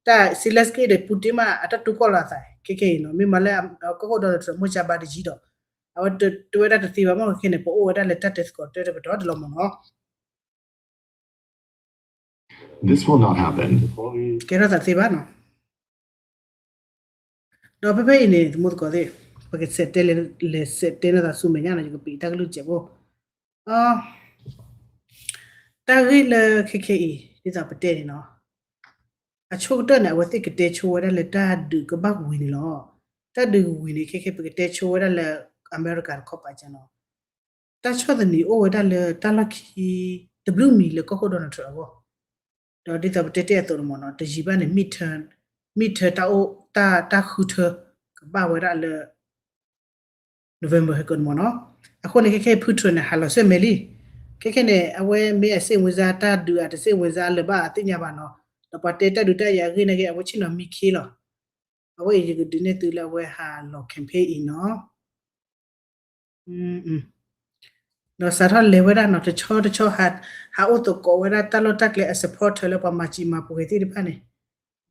တၢ် Zelenskyy ဒီး Putin မ့ၢ်အတၢ်တိၤကီၣ်လီၤသး ခဲခဲအံၤနီၤ မ့ၢ်မၤလၢကီၢ်ခိၣ် Donald Trump မိၢ်ကၠါဘါတယံၤဒီး အဝဲတဲဝဲဒၣ်တသ့ဘၣ်မ့ၢ်ခဲခဲန့ၣ် ပအိၣ်ဝဲဒၣ်လၢတၢ်တဲသကိးတၢတကတီၢ်တလီၤမ့ၢ်နီၤ This will not happen. ကဲထီၣ်သးသ့ဘၣ်နီၤ ဒီးဖဲဖဲအံၤန့ၣ် သမူသကိးသ့ၣ် ပကစဲးတဲလဲၤစဲးတဲန့ၢ်သးဆူမဲာ်ညါနီၤ ယကပံးတၢ်ကလုၢ်စဲးဖိ တၢ်ဂ့ၢ်လၢခဲခဲအံၤ ဒ်သိးပတဲန့ၣ်နီၤ အဆိကတၢၢ်န့ၣ် အဝဲသ့ၣ်ကတဲဆိဝဲဒၣ်လၢတၢ်ဒုးကဘၣ်ဝံၤန့ၣ်လီၤ. တၢ်ဒုးကဝံၤန့ၣ် ခဲခဲ ပကတဲဆိဝဲဒၣ်လၢ အမဲရကၤတခီပၤကနီၤ တၢ်ဆီၣ်သနံးအိၣ်ဝဲဒၣ်လၢတၢ်လီၢ်ခံ တဘျုးမံၤလၢကီၢ်ခိၣ် Donald Trump အဂီၢ် ဒီးဒ်သိးပတဲတ့ၢ်အသိးန့ၣ်မ့ၢ်နီၤ တယံာ်ဘၣ်န့ၣ် midterm midterm တၢ်အိၣ် တၢ် တၢ်ဃုထၢ ကဘၣ်ဝဲဒၣ်လၢ November ဟဲကီးန့ၣ်မ့ၢ်နီၤ အဃိန့ၣ် ခဲခဲ Putin န့ၣ် ဟးလီၤဆှၢမဲာ်လံ ခဲခဲန့ၣ် အဝဲမ့ၢ်အ စိတ်ဝင်စား တၢ်ဒုးအ တ စိတ်ဝင်စား လၢၤဘၣ်အသ့ၣ်ညါဘၣ်နီၤ ဒီးပှၤတဲတၢ်ဒုးတၢ်ယၤအဂ့ၢ်န့ၣ်က့ အဝဲဆ့ၣ်နီၤမံခ့လီၤ အဝဲအံၤယကဒုးနဲၣ်သုလၢအဝဲဟးလီၤ campaign အံၤနီၤ ဒီးစးထီၣ်လဲၤဝဲဒၣ်နီၤ တဆီတဆီ ဟးအိၣ်သကိးဝဲဒၣ်တၢ်လီၢ်တၢ်ကျဲအ supporter လၢပှၤမၤစံးမၤပှဲၤသ့ၣ်တဖၣ်န့ၣ်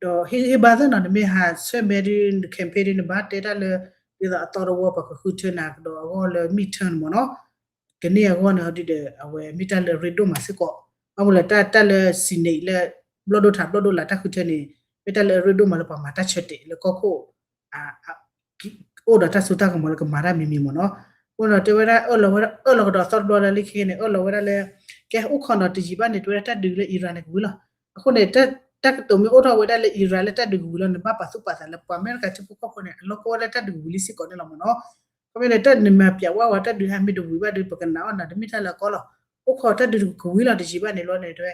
ဒီးဟ့ၣ်ဂံၢ်ဟ့ၣ်ဘါသ့ၣ်နီၤ နမ့ၢ်ဟးဆှၢမဲာ်ဒုး campaign ဒုး နဘၣ်တဲတၢ်လၢ ဒ်သိးအသီတဝီပှၤကဃုထၢနၤကဒီးအဂီၢ်လၢ midterm န့ၣ်မ့ၢ်နီၤ ကန့ၢ်အဂီၢ်န့ၣ်ဒုးဒီး အဝဲမ့ၢ်တၢ်လၢအရ့ဒိၣ်မးစ့ၢ်ကီး ဘၣ်မနုၤလဲၣ် တၢ် တၢ်လၢ Senate လၢ ဘျီၣ်ဒိၣ်ထးဘျီၣ်ဒိၣ်လာ်တၢ်ဃုထၢန့ၣ် မ့ၢ်တၢ်လၢအရ့ဒိၣ်မးလၢပှၤမၤတၢ်ဆၢတဲာ်လၢကီၢ်ခိၣ် အိၣ်ဒီးတၢ်စိတၢ်ကမီၤလၢကမၤတၢ်မံၤမံၤမ့ၢ်နီၤ. အဃိဒီးတဲဝဲဒၣ် အၢၣ်လီၤဝဲဒၣ် အၢၣ်လီၤကဒီးသီတဘျီလၢလၢခံန့ၣ် အၢၣ်လီၤဝဲဒၣ်လၢ ကဲအိၣ်ခိးနီၤတယံာ်ဘၣ်န့ၣ် တဲဝဲဒၣ်တၢ်ဒုးလၢ Iran န့ၣ်ကဝံၤလီၤ. အဃိန့ၣ် တၢ်ကတိၤမ့ၢ်အိၣ်ထီၣ်ဝဲဒၣ်လၢ Iran လၢတၢ်ဒုးကဝံၤလီၤန့ၣ် ဘၣ်ပာ်သူၣ်ပာ်သးလၢပှၤအမဲရကၤထံဖိကီၢ်ဖိန့ၣ် အလီၢ်ကဝီၤလၢတၢ်ဒုးကဝံၤလံစ့ၢ်ကီးန့ၣ်လီၤမ့ၢ်နီၤ. ခီပညီန့ၣ် တၢ်နမၤပျးဝဲဝဲတၢ်ဒုးဟဲမ့ၢ်တဝံၤဘၣ်ဒီး ပကနၣ်အီၣ်နၤတမ့ၢ်တၢ်လၢအကီလီၤ. အိၣ်ခိးတၢ်ဒုးကဝံၤလီၤတယံာ်ဘၣ်န့ၣ်လီၤန့ၣ် တဲဝဲ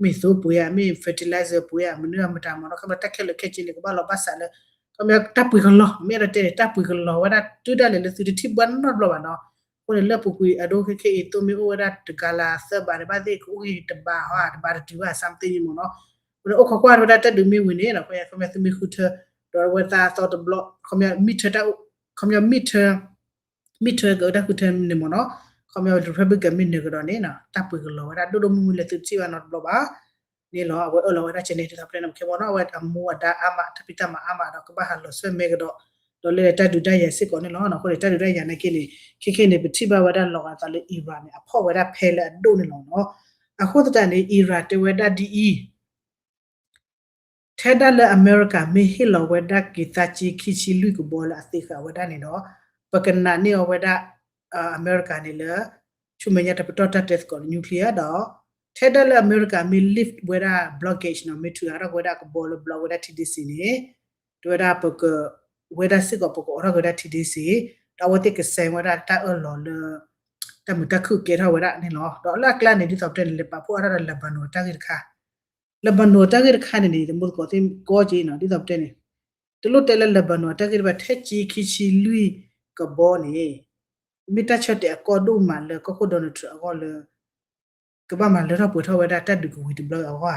မ့ၢ်သိပှ့ၤဧါ မ့ၢ် fertilizer ပှ့ၤဧါ မနုၤမတၤမ့ၢ်နီၤ ခီပညီတၢ်ခဲလၢာ်ခဲဆ့န့ၣ် ကဘၣ်လီၤဘၣ်စးလၢ ခီပညီတၢ်ပှ့ၤကလီၤ မ့ၢ်အဲၣ်ဒိးတဲန့ၣ် တၢ်ပှ့ၤကလီၤဝဲဒၣ်တုၤဒၣ်လဲာ်လၢသုတထံၣ်ဘၣ်နီတဘျီဘၣ်နီၤ. အဃိန့ၣ် လၢပူၤကွံာ်အဒိခဲခဲအံၤ သိမ့ၢ်အိၣ်ဝဲဒၣ်တဂၤလၢသၢဘးန့ၣ် ဘၣ်သ့ၣ်ကအိၣ်ဂ့ၤတဘးဟီ တဘးတတုၤဘၣ် something မ့ၢ်နီၤ. အဃိန့ၣ် အိၣ်ခိးကွၢ်ဝဲဒၣ်တၢ်ဒုးမ့ၢ်ဝံၤန့ၣ် ခီပညီသုမ့ၢ်ဃုထၢ ဒီးဝဲသးသီတဘျီ ခီပညီမ့ၢ်ထၢ ခီပညီမ့ၢ်ထၢ မ့ၢ်ထၢက့ၤတၢ်ဃုထၢန့ၣ်မ့ၢ်နီၤ ခီပညီ Republican မ့ၢ်နၢၤကဒီးန့ၣ် တၢ်ပှ့ၤကလီၤဝဲဒၣ်ဒိၣ်ဒိၣ်မုၢ်မုၢ်လၢသုတထံၣ်ဘၣ်နီတဘျီဘၣ်န့ၣ်လီၤ. အဝဲအၢၣ်လီၤဝဲဒၣ်ကဲန့ၣ် ဒ်သိးပတဲန့ၣ် ပခဲမ့ၢ်နီၤ အဝဲအမူအဒါအါမး တၢ်ဖံးတၢ်မၤအါမးဒီး ကဘၣ်ဟးလီၤဆှၢမဲကဒီး ဒီးလၢတၢ်ဒုးတၢ်ယၤစ့ၢ်ကီးန့ၣ်လီၤ. အဃိန့ၣ် တၢ်ဒုးတၢ်ယၤနာ်က့န့ၣ် ခဲခဲန့ၣ် ပထံၣ်ဘၣ်ဝဲဒၣ်လီၤဂာ်သးလၢ Iran န့ၣ် အဖီၣ်ဝဲဒၣ်ဖဲလၢအဒိၣ်န့ၣ်လီၤနီၤ. အဃိသတးန့ၣ် Iran တဲဝဲဒၣ်ဒ်အံၤ ထဲဒၣ်လၢအမဲရကၤမ့ၢ်ဟ့ၣ်လီၤဝဲဒၣ်က့ၤသးက့ခံဆံလွံၢ်ကဘီလၢအသ့ဃာ်ဝဲဒၣ်န့ၣ်ဒီး ပကနာ်န့ၢ်အီၤဝဲဒၣ် အမဲရကၤန့ၣ်လၢ ဆူမဲာ်ညါတပတီၢ်တၢ်တဲသကိးလၢ nuclear ဒီး ထဲဒၣ်လၢအမဲရကၤမ့ၢ် lift ဝဲဒၣ် blockade နီၤ မ့ၢ်ထုးဟးထီၣ်က့ၤဝဲဒၣ်ကဘီလၢ block ဝဲဒၣ် ထံဒ့စ့န့ၣ် တဲဝဲဒၣ်ပက ဝဲဒၣ်စ့ၢ်ကီး ပကအိးထီၣ်က့ၤဝဲဒၣ်ထံဒ့စ့ ဒီးအဝဲသ့ၣ်ကစဲးဝဲဒၣ်တၢ်အၢၣ်လီၤလၢ တၢ်မုာ်တၢ်ခုၣ်ကဲထီၣ်ဝဲဒၣ်န့ၣ်လီၤ. ဒီးလၢအကျါန့ၣ် ဒ်သိးပတဲန့ၣ် လဲၤပာ်ဖှိၣ်အါထီၣ်ဒီး Lebanon တၢ်ဂ့ၢ်တခါ Lebanon တၢ်ဂ့ၢ်တခါန့ၣ်န့ၣ် တမူသကိးသ့ၣ်ကီက့ၤနီၤ ဒ်သိးပတဲန့ၣ် တလိၣ်တဲလၢ Lebanon တၢ်ဂ့ၢ်တဖၣ် ထဲက့ခံဆံလွံၢ်ကဘီန့ၣ် မ့ၢ်တၢ်ဆၢတဲာ်အကီဒိၣ်မးလၢကီၢ်ခိၣ် Donald Trump အဂီၢ်လၢ ကဘၣ်မၤလၢထီၣ်ပှဲၤထီၣ်ဝဲဒၣ်တၢ်ဒုးကဝံၤတဘျီအဂီၢ်ဧါ.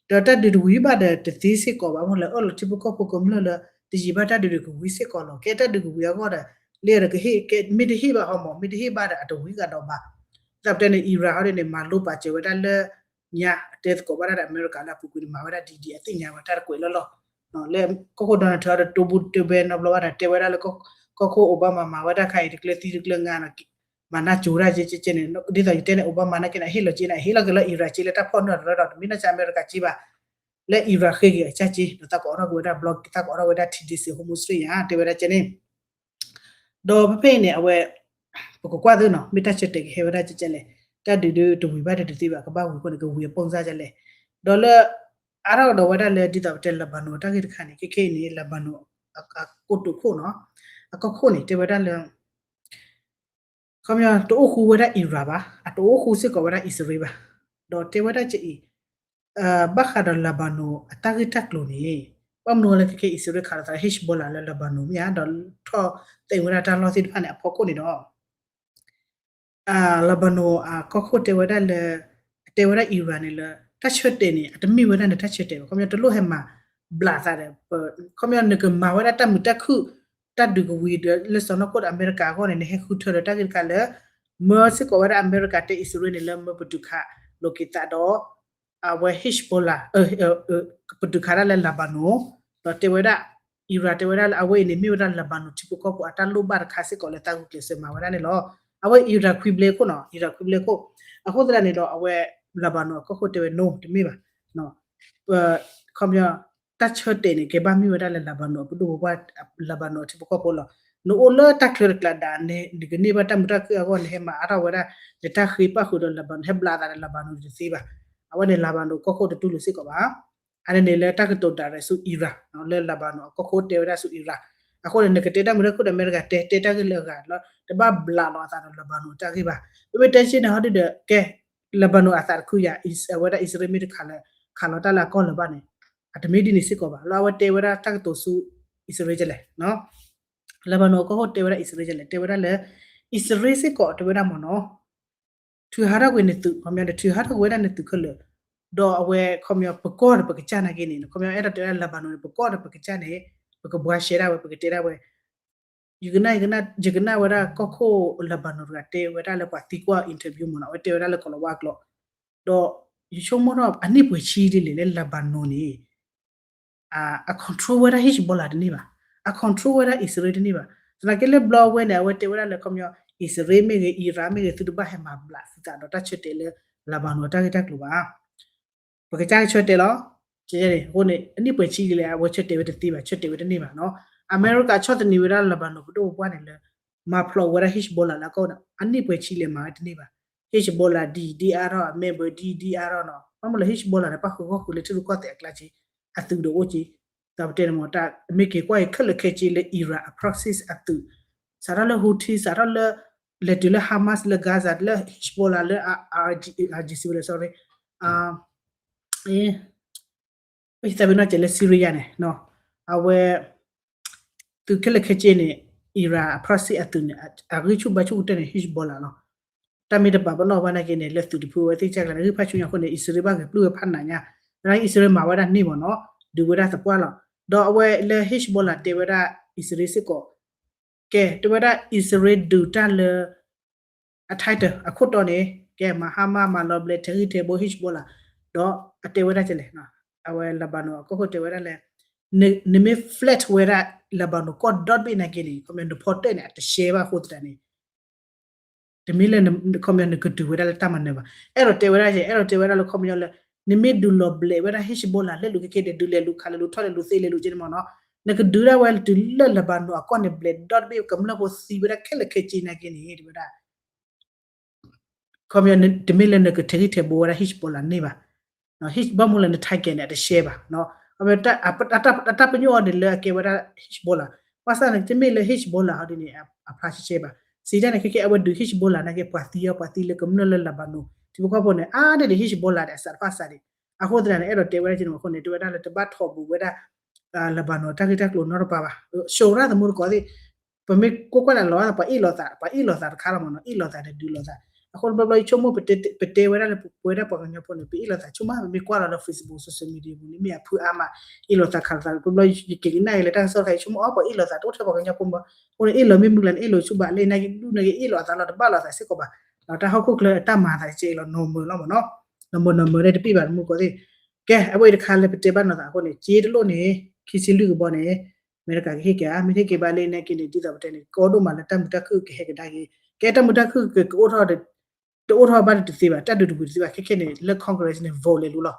ဒီးတၢ်ဒုးတဝံၤဘၣ်ဒီးတသ့စ့ၢ်ကီးဘၣ် မ့ၢ်လၢအၢၣ်လီၤထံဖိကီၢ်ဖိကမျၢၢ်လၢ တယံာ်ဘၣ်တၢ်ဒုးတကဝံၤစ့ၢ်ကီးလီၤ. ကဲတၢ်ဒုးကဝံၤအဂီၢ်ဒီး လၢဒီးကဟ့ၣ်ကဲ မ့ၢ်တဟ့ၣ်ဘၣ်ဟီမး မ့ၢ်တဟ့ၣ်ဘၣ်ဒီးအတဝံၤကဒီးဘၣ်. ဒ်သိးပတဲန့ၣ် Iran ဟီဒ်န့ၣ် မၤလိပာ်စၢၤဝဲဒၣ်လၢ ညါတဲသကိးဘၣ်တၢ်ဒီးအမဲရကၤလၢအပူၤကွံာ်န့ၣ် မၤဝဲဒၣ်ဒ်ဒ်အသ့ၣ်ညါဝဲတၢ်တကွဲးလီၤလီၤ. လၢကီၢ်ခိၣ် Donald Trump ဒီးတိၢ်ဘူးတဘဲနီတဘျီဘၣ်ဒီး တဲဝဲဒၣ်လၢ ကီၢ်ခိၣ် Obama မၤဝဲဒၣ်ခါအံၤတကျၢၤသံတကျၢၤငါနီၤ မၤနၢ်ကၠိၤတၢ်ကဲကဲန့ၣ် ဒ်သိးယတဲန့ၣ် Obama နာ်က့န့ၣ် အဟ့ၣ်လီၤက့ၤန့ၣ် အဟ့ၣ်လီၤက့ၤလၢ Iran က့လၢတၢ်ဖီၣ်န့ၢ်အီၤတရၢဒီး တမ့ၢ်နီၢ်ကစၢ်အမဲရကၤက့ဘၣ် လၢ Iran ဃ့က့ၤအကစၢ်က့ ဒီးသးကအီၣ်ထီၣ်က့ၤဝဲဒၣ် block သးကအီၣ်ထီၣ်ဝဲဒၣ်ထံဒ့စ့ Hormuz Strait ယါ တဲဝဲဒၣ်ကဲန့ၣ် ဒီးဖဲဖဲအံၤန့ၣ် အဝဲ ပကကွၢ်သ့နီၤ မ့ၢ်တၢ်ဆၢတဲာ်ကဟဲဝဲဒၣ်ကဲကဲလဲၣ် တၢ်ဒုးဒုးတဝံၤဘၣ်ဒီးတသ့ဘၣ် ကဘၣ်ဝံၤအဃိန့ၣ် ကဝံၤအပိၢ်စၢ်ကဲလဲၣ် ဒီးလၢ အါထီၣ်ကဒီးဝဲဒၣ်လၢ ဒ်သိးပတဲ Lebanon တၢ်ဂ့ၢ်တခါန့ၣ် ခဲခဲအံၤန့ၣ် Lebanon အကိတိာ်ခိၣ်နီၤ အကီၢ်ခိၣ်န့ၣ် တဲဝဲဒၣ်လၢ ခီပညီ တအိၣ်ဃူဝဲဒၣ် Iran ဘၣ် အတအိၣ်ဃူစ့ၢ်ကီးဝဲဒၣ်အံၣ်စရ့လးဘၣ် ဒီးတဲဝဲဒၣ်ကအံၤ ဘၣ်ဃးဒီး Lebanon အတၢ်ဂ့ၢ်တၢ်ကျိၤန့ၣ် ဘၣ်မနုၤလၢခဲခဲအံၣ်စရ့လးခးလီၤသး Hezbollah လၢ Lebanon မ့ၢ်ဧါ ဒီးထီၣ်သ့ၣ်ညါဝဲဒၣ်တၢ်လီၢ်သ့ၣ်တဖၣ်န့ၣ် အဖီခိၣ်န့ၣ်ဒီး Lebanon အကီၢ်ခိၣ်တဲဝဲဒၣ်လၢ တဲဝဲဒၣ် Iran န့ၣ်လၢ တၢ်ဆၢတဲာ်န့ၣ် အတမ့ၢ်ဝဲဒၣ်နတၢ်ဆၢတဲာ်ဘၣ် ခီပညီတလိၣ်ဟဲမၤဘျးသးဒီး ခီပညီနကမၤဝဲဒၣ်တၢ်မုာ်တၢ်ခုၣ် တၢ်ဒုးကဝံၤဒီးလၢစီၤနီၢ်ခိၣ်ဒီးအမဲရကၤအဂီၢ်န့ၣ် နဟဲဃုထၢဒီးတၢ်ဂ့ၢ်တခါလၢ မၢစ့ၢ်ကီးဝဲဒၣ်အမဲရကၤတဲအံၣ်စရ့လးန့ၣ်လၢမၢပတုာ်ခးလိာ်က့ၤသးဒီး အဝဲ Hezbollah ပတုာ်ခးဒၣ်လၢ Lebanon ဒီးတဲဝဲဒၣ် Iran တဲဝဲဒၣ်လၢအဝဲအံၤန့ၣ် မ့ၢ်ဝဲဒၣ် Lebanon ထံဖိကီၢ်ဖိအတၢ်လိၣ်ဘၣ်တခါစ့ၢ်ကီးလၢတၢ်ဂုာ်ကျဲးစၢးမၤဝဲဒၣ်န့ၣ်လီၤ. အဝဲ Iran ခွံဘျဲခိၣ်နီၤ Iran ခွံဘျဲခိၣ် အဃိသတးန့ၣ်ဒီးအဝဲ Lebanon အကီၢ်ခိၣ်တဲဝဲ no တမ့ၢ်ဘၣ် ခီပညီ တၢ်ဆၢတဲာ်န့ၣ် ကဲဘၣ်မ့ၢ်ဝဲဒၣ်လၢ Lebanon အပဒိၣ်ပပှၢ် Lebanon အထံဖိကီၢ်ဖိလီၤ. နအိၣ်လၢတၢ်ချၢတကျါဒၣ်န့ၣ် နကန့ၢ်ဘၣ်တၢ်မုာ်တၢ်ခုၣ်အဂီၢ် နဟဲမၤအါထီၣ်ဝဲဒၣ် နတၢ်ဃ့ပၣ်ဃုာ်ဒီး Lebanon ဟဲဘျးသးဒီး Lebanon တသ့ဘၣ်. အဝဲန့ၣ် Lebanon ကီၢ်ခိၣ်တတူၢ်လိာ်စ့ၢ်ကီးဘၣ်. အန့ၣ်န့ၣ်လၢတၢ်ကတိၤဒၣ်ရဲၣ်ဆူ Iran လၢ Lebanon အကီၢ်ခိၣ်တဲဝဲဒၣ်ဆူ Iran အဃိန့ၣ် နကတဲတၢ်မုာ်တၢ်ခုၣ်ဒီးအမဲရကၤ တဲတဲတၢ်ဂ့ၢ်လၢအဂၤလီၤ တဘၣ်ဘျးလီၤအသးဒီး Lebanon တၢ်ဂ့ၢ်ဘၣ်. မ့မ့ၢ်တဲဆ့န့ၣ်ဟီဒုဒီး ကဲ Lebanon အသးတခုယၤ အဝဲဒၣ်အံၣ်စရ့လးမ့ၢ်တခးလၢ ခးလီၤတၢ်လၢအကီၢ်လၢၤဘၣ်န့ၣ် အတမ့ၢ်ဒ်န့ၣ်စ့ၢ်ကီးဘၣ်. လၢအဝဲတဲဝဲဒၣ်တၢ်ကတိၤဆူ အံၣ်စရ့လးကလဲၣ် Lebanon အကီၢ်ခိၣ်တဲဝဲဒၣ်အံၣ်စရ့လးကလဲၣ် တဲဝဲဒၣ်လၢ အံၣ်စရ့လးစ့ၢ်ကီးတဲဝဲဒၣ်မ့ၢ်နီၤ ထုးဟးထီၣ်ကွံာ်နသုး ခီပညီ ထုးဟးထီၣ်ကွံာ်ဝဲဒၣ်နသုးခဲလၢာ် ဒီးအဝဲခီပညီ ပကီၢ်ဒီးပကစၢ်နာ်က့န့ၣ် ခီပညီ အဲၣ်ဒိးတဲဝဲဒၣ် Lebanon န့ၣ် ပကီၢ်ဒီးပကစၢ်န့ၣ် ပကဘှါရှဲဒၣ်ဝဲ ပကတဲဒၣ်ဝဲ ယကနၣ် ယကနၣ်ဝဲဒၣ်ကီၢ်ခိၣ် Lebanon တဂၤတဲဝဲဒၣ်လၢပှၤသံကွၢ် interview မ့ၢ်နီၤ အဝဲတဲဝဲဒၣ်လၢကီၤလၤဝါကျိာ် ဒီးယဆိကမိၣ်ထီၣ် အနံၣ်ပှဲၤဆံဒ်လဲၣ်လၢ Lebanon န့ၣ် အ control ဝဲဒၣ် Hezbollah တန့ၢ်ဘၣ်, အ control ဝဲဒၣ်အံၣ်စရ့လးတန့ၢ်ဘၣ်. သနာ်က့လၢဘျီဝဲန့ၣ် အဝဲတဲဝဲဒၣ်လၢခီပညီ အံၣ်စရ့လးမ့ၢ်ဂ့ၤ Iran မ့ၢ်ဂ့ၤ သုတဘၣ်ဟဲမၤဘျးသုသးဒီးတၢ်ဆၢတဲာ်လၢ Lebanon တၢ်ဂ့ၢ်တၢ်ကျိၤဘၣ်. ပကစၢ်ကဆၢတဲာ်လီၤ. အဃိန့ၣ် အနံၣ်ပှဲၤဆံဒ်လဲၣ် အဝဲဆၢတဲာ်ဝဲတသ့ဘၣ်, ဆၢတဲာ်ဝဲတန့ၢ်ဘၣ်နီၤ. အမဲရကၤဆီၣ်သနံးဝဲဒၣ် Lebanon ပဒိၣ်ပပှၢ်န့ၣ်လၢ မၤဖျိးဝဲဒၣ် Hezbollah လၢအကီၢ်န့ၣ် အနံၣ်ပှဲၤဆံလဲၤမၤဝဲတန့ၢ်ဘၣ်. Hezbollah ဒ်ဒ်အါထီၣ် အ member ဒ်ဒ်အါထီၣ်နီၤ. ဘၣ်မနုၤလၢ Hezbollah န့ၣ် ပၣ်ဃုာ်ဂီၢ်ဃုာ်လၢထံရူၢ်ကီၢ်သဲးအကျါက့ အသုးဒီးအိၣ်က့ ဒီးပတဲန့ၣ်မ့ၢ်တၢ် မ့ၢ်က့ၤကွၢ်အံၤခဲလၢာ်ခဲဆ့လၢ Iran အ proxy အသုး စးထီၣ်လၢ Houthi စးထီၣ်လၢ လဲၤတုၤလၢ Hamas လၢ Gaza လၢ Hezbollah လၢ IRG ဝဲလဲၣ် sorry သးပ့ၤနီၣ်ကဲလၢ Syria န့ၣ် အဝဲ သုးခဲလၢာ်ခဲဆ့န့ၣ် Iran အ proxy အသုးန့ၣ် အဂံၢ်ဆူၣ်ဘါဆူၣ်ကတၢၢ်န့ၣ် Hezbollah လီၤ. တၢ်မ့ၢ်တပာ်ပနီၣ်ဘၣ်နာ်က့န့ၣ် လၢသုးတဖုဝဲသ့ၣ်ကၢ်ကျါန့ၣ် ဂံၢ်ဖးဆူညါအဃိန့ၣ် အံၣ်စရ့လးဘၣ်ဂဲၤပျုၢ်ဝဲဖးနးညါ, သနာ်က့အံၣ်စရ့လးမၤဝဲဒၣ်န့ၢ်မ့ၢ်နီၤ, ဒုးဝဲဒၣ်သပှၢ်လီၤ. ဒီးအဝဲလၢ Hezbollah တဲဝဲဒၣ်အံၣ်စရ့လးစ့ၢ်ကီး ကဲ တဲဝဲဒၣ်အံၣ်စရ့လးဒုးတၢ်လၢ အ title အခိၣ်တီန့ၣ် ကဲ မၤ Hamas မၤလီၤဘျဲး ထဲးဂံၢ်ထဲးဘိ Hezbollah ဒီးအတဲဝဲဒၣ်ကဲလဲၣ်, အဝဲ Lebanon အကီၢ်ခိၣ်တဲဝဲဒၣ်လဲၣ်, နမ့ၢ် flat ဝဲဒၣ် Lebanon ကီၢ်ဒီတဘ့ၣ်နာ်က့န့ၣ် ခီပညီနဖီတၢၣ်န့ၣ် အတရှဲဘၣ်အဃိသတးန့ၣ် တမ့ၢ်လၢ ခီပညီနကဒုးဝဲဒၣ်လၢတၢ်မၤနၢၤဘၣ်. အဲၣ်ဒိးတဲဝဲဒၣ်ကဲ အဲၣ်ဒိးတဲဝဲဒၣ်လၢခီပညီလၢ နမ့ၢ်ဒုးလီၤဘျဲးဝဲဒၣ် Hezbollah လဲၤလူၤခဲကဲဒီး ဒုးလဲၤလူၤခးလဲၤလူၤထီၣ်လဲၤလူၤသ့လဲၤလူၤကဲန့ၣ်မ့ၢ်နီၤ, နကဒုးဒၣ်ဝဲတုၤလၢ Lebanon အကီၢ်န့ၣ် ဘျဲးဒီတဘ့ၣ် ကမျၢၢ်ဖိသံဝဲဒၣ်ခဲလၢာ်ခဲဆ့နာ်က့န့ၣ် တဲဝဲဒၣ် ခီပညီ တမ့ၢ်လၢနကထဲးဂံၢ်ထဲးဘိဝဲဒၣ် Hezbollah န့ၢ်ဘၣ်. ဘၣ်မနုၤလၢန target န့ၣ် အတရှဲဘၣ်. အတၢ်ပညိၣ်အီၤန့ၣ်လၢအကဲဝဲဒၣ် Hezbollah, ဘၣ်ဆၣ်န့ၣ် တမ့ၢ်လၢ Hezbollah ဟီဒ်န့ၣ် အဖျါရှဲရှဲဘၣ်. စံးတၢ်န့ၣ် ခဲကဲအဝဲဒုး Hezbollah နာ်က့ ပှၤသံအီၤ ပှၤသံလၢကမျၢၢ်လၢ Lebanon ထံဖိကီၢ်ဖိန့ၣ် အါန့ၢ်ဒံး Hezbollah ဒီးအစးတဖၣ်စးဒံး. အဃိသတးန့ၣ် အဲၣ်ဒိးတဲဝဲဒၣ်ကဲန့ၣ်အဃိန့ၣ် တဲဝဲဒၣ်လၢတဘၣ်ထီၣ်ဘူးဝဲဒၣ် Lebanon တၢ်ဂ့ၢ်တၢ်ကျိၤနီတပၤဘၣ်. ဆိရၣ်သမူတကိးသ့ၣ် ပမ့ၢ်ကွၢ်ကွၢ်လၢအလီၤ ပှၤအ့ၣ်လိာ်သး ပှၤအ့ၣ်လိာ်သးတခါလီၤမ့ၢ်နီၤ, အ့ၣ်လိာ်သးဒီးဒုးလိာ်သး. အဃိတဘျီဘျီယဆိကမိၣ် ပတဲဝဲဒၣ်လၢပဝဲဒၣ်ပှၤကညီဖိန့ၣ် ပအ့ၣ်လိာ်သးဆိကမိၣ် ပမ့ၢ်ကွၢ်လီၤလၢ Facebook social media ပူၤန့ၣ် မ့ၢ်အဖုအါမး အ့ၣ်လိာ်သးခးလိာ်သး တဘျီဘျီယက့ၤကနၣ်အံၤလၢတၢ်ကစီၣ်တခါ ယဆိကမိၣ်အီၤ ပှၤအ့ၣ်လိာ်သးတအိၣ်ထဲပှၤကညီဖိမး, အဃိန့ၣ် အ့ၣ်လိာ်မ့ၢ်မုၢ်ကျါန့ၣ် အ့ၣ်လိာ်ဆူဘၣ်လၢနာ်က့ဒူၣ်နာ်က့ အ့ၣ်လိာ်အသးလီၤ တဘၣ်လိာ်သးစ့ၢ်ကီးဘၣ်. ဒီးတၢ်ဟီၣ်ခိၣ်ချၢအတၢ်မၤသးကဲအံၤလီၤ normal လီၤမ့ၢ်နီၤ, normal normal လၢတပ့ၢ်ဘၣ်တမူတကိးသ့ၣ်. ကဲ အဝဲအံၤတခါလၢပတဲဘၣ်နီၤသးအဃိန့ၣ် က့တလိၣ်န့ၣ် ခံဆံလွံၢ်ကဘီန့ၣ် အမဲရကၤကဟ့ၣ်က့ၤဧါ, မ့ၢ်ဟ့ၣ်က့ၤဘၣ်လၢနာ်က့န့ၣ် ဒ်သိးပတဲန့ၣ် ကီဒိၣ်မးလၢတၢ်မုာ်တၢ်ခုၣ်ကဟဲကဒါက့ၤ. ကဲ တၢ်မုာ်တၢ်ခုၣ်ကအိၣ်ထီၣ် တအိၣ်ထီၣ်ဘၣ်တသ့ဘၣ်, တၢ်ဒုးတဝံၤတသ့ဘၣ်. ခဲခဲန့ၣ် လၢ Congress န့ၣ် vote လဲၤလိၤလီၤ.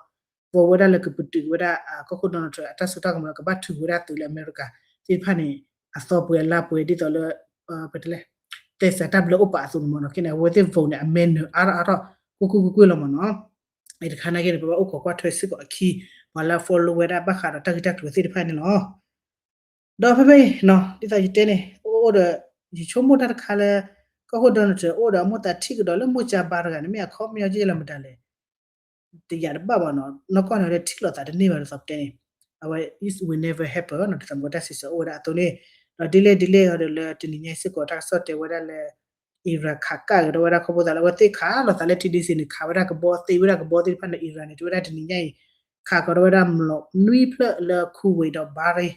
vote ဝဲဒၣ်လၢကပတုာ်ဝဲဒၣ် ကီၢ်ခိၣ် Donald Trump အတၢ်စိတၢ်ကမီၤလၢကဘၣ်ထုးဝဲဒၣ်သုးလၢအမဲရကၤ သ့ၣ်တဖၣ်န့ၣ် အသီပှဲၤအလါပှဲၤဒ်သိးလၢ ပတဲလဲၣ် Texas တၢ်ဘျၢအိၣ်ပာ်အသိးန့ၣ်မ့ၢ်နီၤ. ခဲန့ၣ် အဝဲသ့ၣ် vote န့ၣ် အမဲနုာ်အါထီၣ်အါထီၣ် ကွ့ၢ်ကွ့ၢ်ကွ့ၢ်ကွ့ၢ်လီၤမ့ၢ်နီၤ. အံၤတခါနာ်က့န့ၣ် ပဘၣ်အိၣ်ခိးကွၢ်ထွဲစ့ၢ်ကီးအခံ ပှၤလၢအ follow ဝဲဒၣ်ဘၣ်ဃးဒီးတၢ်ဂ့ၢ်တၢ်ကျိၤသ့ၣ်တဖၣ်န့ၣ်လီၤ. ဒီးဖဲဖဲအံၤနီၤ ဒ်သိးယတဲန့ၣ် အိၣ်ဒီး ယဆိကမိၣ်တၢ်တခါလၢ ကီၢ်ခိၣ် Donald Trump အိၣ်ဒီးအမိၢ်သးထံၣ်ကဒီးလၢမိၢ်ကၠါဘါတဂၤန့ၣ် မ့ၢ်အခီပညီကဲလီၤမတၤလဲၣ် တယာ်တဘၣ်ဘၣ်နီၤ. နီၢ်ကီၢ်န့ၣ်ဝဲဒၣ်ထံၣ်လိာ်သးတန့ၢ်ဘၣ်ဒ်သိးပတဲန့ၣ် အဝဲ it will never happen နီၤ. ဒ်သိးမ့ၢ်တၢ်စံးဆၢအိၣ်ဝဲဒၣ်အသိးန့ၣ် ဒီးဒ်လဲၣ်ဒ်လဲၣ်ဒီးလၢတနံၤညါအံၤစ့ၢ်ကီး တၢ်ကစီၣ်တဲဝဲဒၣ်လၢ Iran ခးကၣ်ကဒီးဝဲဒၣ်ခီဖျိသးလၢအဝဲသ့ၣ်ခးလိာ်သးလၢ ထံဒ့စ့န့ၣ် ခးဝဲဒၣ်ကဘီသ့ဝဲဒၣ်ကဘီသ့ၣ်တဖၣ်န့ၣ် Iran န့ၣ် တဲဝဲဒၣ်တနံၤညါအံၤ ခးကဒီးဝဲဒၣ်မျိာ်နွံဖျၢၣ်လၢ Kuwait ဒီး Bahrain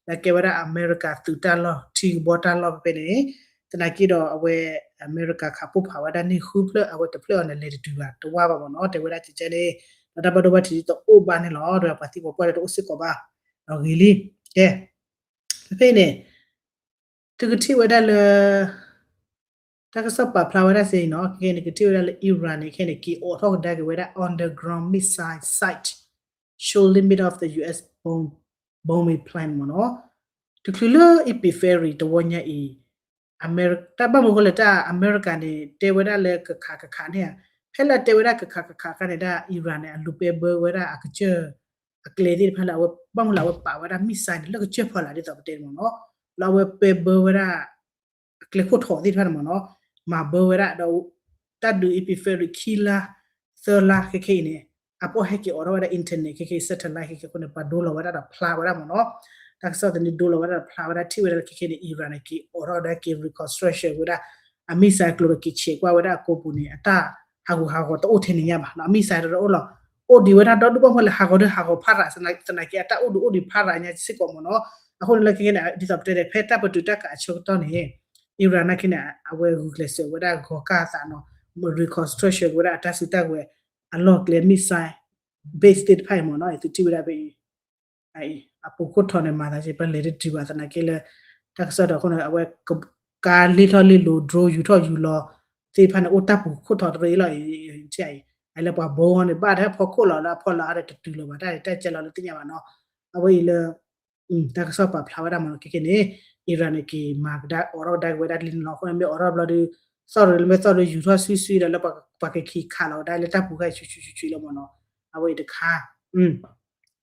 လၢကဲဝဲဒၣ်အမဲရကၤသုးတၢ်လီၢ် ထံကဘီတၢ်လီၢ်ဖဲဖဲန့ၣ် သနာ်က့ဒီးအဝဲ အမဲရကၤခးပိၢ်ဖးဝဲဒၣ်န့ၢ်ဃုဖျၢၣ် အဝဲတဖျၢၣ်အံၤန့ၣ် လဲၤတတုၤဘၣ်တဝါဘၣ်မ့ၢ်နီၤ တဲဝဲဒၣ်ကကဲန့ၣ် ဒီးတၢ်ဘၣ်ဒိဘၣ်ထံးတအိၣ်ဘၣ်န့ၣ်လီၤ ဒီးပှၤသံပှၤပှၢ်ဒီးတအိၣ်စ့ၢ်ကီးဘၣ် ဒီးဂ့ၤလံ ကဲ ဖဲဖဲအံၤန့ၣ် သုကထံၣ်ဝဲဒၣ်လၢ တၢ်ကစီၣ်ပာ်ဖျါဝဲဒၣ်စ့ၢ်ကီးနီၤ ခဲန့ၣ် ကထံၣ်ဝဲဒၣ်လၢ Iran န့ၣ် ခဲန့ၣ် က့ၤအိးထီၣ်ကဒါက့ၤဝဲဒၣ် underground missile site show limit of the U S bomb bombing plan မ့ၢ်နီၤ တချုးလၢ Epic Fury တဝီညါအံၤ တၢ်ဘၣ်မနုၤအဃိလဲၣ် တၢ်အမဲရကၤန့ၣ် တဲဝဲဒၣ်လၢကခးကခးန့ၣ်ဧါ ဖဲလၢတဲဝဲဒၣ်ကခးကခးအခါန့ၣ် တၢ် Iran န့ၣ် အလူၤပဲဘၢဝဲဒၣ်အကစၢၢ် အကျဲသ့ၣ်တဖၣ်လၢအဝဲ ဘၣ်မနုၤလၢအဝဲပာ်ဝဲဒၣ် missile န့ၣ် လၢကစၢၢ်ဖီလာ်ဒ်သိးပတဲန့ၣ်မ့ၢ်နီၤ လၢအဝဲပဲဘၢဝဲဒၣ် အကျဲခိၣ်ထိးသ့ၣ်တဖၣ်န့ၣ်မ့ၢ်နီၤ မၤဘၢဝဲဒၣ်ဒီး တၢ်ဒုး Epic Fury ခံလါ သၢလါခဲခဲအံၤန့ၣ် အပီၢ်ဟဲက့ၤအိးထီၣ်ဝဲဒၣ် internet ခဲခဲ satellite ခဲခဲအဃိန့ၣ် ပှၤဒိလီၤဝဲဒၣ်ဒီးဖျါဝဲဒၣ်မ့ၢ်နီၤ တၢ်ကစီၣ်သန့ဒိလီၤဝဲဒၣ်ဒီးဖျါဝဲဒၣ်ထံၣ်ဝဲဒၣ်လၢခဲခဲန့ၣ် Iran န့ၣ် က့ၤအိးထီၣ်ဝဲဒၣ်က့ၤ reconstruction ဝဲဒၣ် အ missile ကျိၤဒီးက့ၤဆဲးကွၢ်ဝဲဒၣ်အကိာ်ပူၤန့ၣ် အတၢ်ဟးဂူာ်ဟးဂီၤတအိၣ်ထဲန့ၣ်ညါဘၣ်နီၤ အ missile တအိၣ်လီၤ အိၣ်ဒံးဝဲဒၣ်ဒီဒူၣ်ဘၣ်မနုၤလဲၣ် ဟးဂီၤဒီးဟးဂီၤဖးရၤ သနာ်က့အတၢ်အိၣ်ဒံးအိၣ်ဒံးဖးရၤညါစ့ၢ်ကီးမ့ၢ်နီၤ အဃိန့ၣ်လၢခဲခဲန့ၣ် ဒ်သိးပတဲန့ၣ် ဖဲတၢ်ပတုာ်တၢ်ခးအဆၢကတီၢ်န့ၣ် Iran နာ်က့န့ၣ် အဝဲဂုာ်ကျဲးစၢးဝဲဒၣ်ဂီၤကၢ်အသးနီၤ reconstruction ဝဲဒၣ်အတၢ်စုတၢ်ကဝဲၤ အလီၢ်ကျဲ missile base သ့ၣ်တဖၣ်အံၤမ့ၢ်နီၤ သုထံၣ်ဝဲဒၣ်ဖဲအံၤ အပူၤခိၣ်ထိးန့ၣ် မၤသးက့ ပလဲၤတတုၤဘၣ်သနာ်က့လၢ တၢ်ကစီၣ်ဒီးအဃိန့ၣ် အဝဲ ကါလ့ထီၣ်လ့လိၤ drone ယူၤထီၣ်ယူၤလီၤ သ့ၣ်တဖၣ်န့ၣ် အိၣ်တၢ်ပူၤခိၣ်ထိးတရံးလီၤ အံၤ အံၤ လၢပှၤဘိန့ၣ် ဘၣ်ထဲဖီခိၣ်လီၤလၢအဖီလာ်ဒီးတတုၤလီၤဘၣ် တၢ်တကဲလီၤလၢသ့ၣ်ညါဘၣ်နီၤ အဝဲအံၤလၢ တၢ်ကစီၣ်ပာ်ဖျါဝဲဒၣ်မ့ၢ်နီၤ ခဲကနံၣ်န့ၣ် Iran န့ၣ် က့ၤမၤကဒါ အိးထီၣ်ကဒါက့ၤဝဲဒၣ်လံန့ၣ်လီၤ. အဃိန့ၣ်မ့ၢ်အိးထီၣ်ဘျီဒီး သီၣ်ရ့ၣ်လၢမ့ၢ်သီၣ်ရ့ၣ်ယူၤထီၣ်ဆှံဆှံဒီး လၢပှၤကခံခးလီၤဝဲဒၣ်လၢတၢ်ပူၤခါဆှံဆှံဆှံဆှံလီၤမ့ၢ်နီၤ. အဝဲအံၤတခါ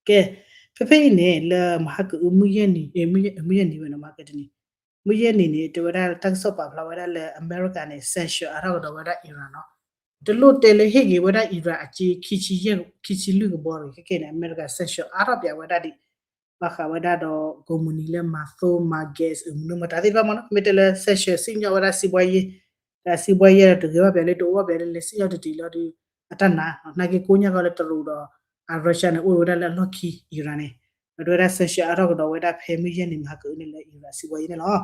ကဲ ဖဲဖဲအံၤန့ၣ် လၢမဟါကအု မုၢ်ယဲၢ်နံၤ မုၢ်ယဲၢ်နံၤဝဲနီၤ မဟါကတနံၤ မုၢ်ယဲၢ်နံၤန့ၣ် တဲဝဲဒၣ်တၢ်ကစီၣ်ပာ်ဖျါဝဲဒၣ်လၢအမဲရကၤန့ၣ် sanction အါထီၣ်ကဒီးဝဲဒၣ် Iran နီၤ. တလိၣ်တဲလၢဟ့ၣ်ဂ့ၤဝဲဒၣ် Iran အစ့ ခံဆံလွံၢ်ကဘီတဂ့ၤ ခဲကနံၣ်န့ၣ် အမဲရကၤ sanction အါထီၣ်ပၠးဝဲဒၣ်ဒံး ဘၣ်ဃးဝဲဒၣ်ဒီး ကိးမုၢ်နံၤလၢမၤသိမၤ gas မနုၤမတၤသ့ၣ်တဖၣ်မ့ၢ်နီၤ မ့ၢ်တဲလၢ sanction စံၣ်ညီၣ်ဝဲဒၣ် စံးဘှါယဲ တၢ်စံးဘှါယဲဒီးတဂ့ၤဘၣ်ပၠးလၢတအိၣ်ဘၣ်ပၠးလၢလဲၤစံၣ်ညီၣ်တတံၤလီၤဒီး အတၢ်နာ် နာ်က့ကိးညါကီလၢတရူးဒီး အ Russia န့ၣ် အိၣ်ဝဲဒၣ်လၢအလီၢ်ခံ Iran န့ၣ် ဒီးတဲဝဲဒၣ် sanction အါထီၣ်ကဒီးဝဲဒၣ်ဖဲမုၢ်ယဲၢ်နံၤမဟါကအုန့ၣ်လၢ Iran စံးဘှါယဲန့ၣ်လီၤ.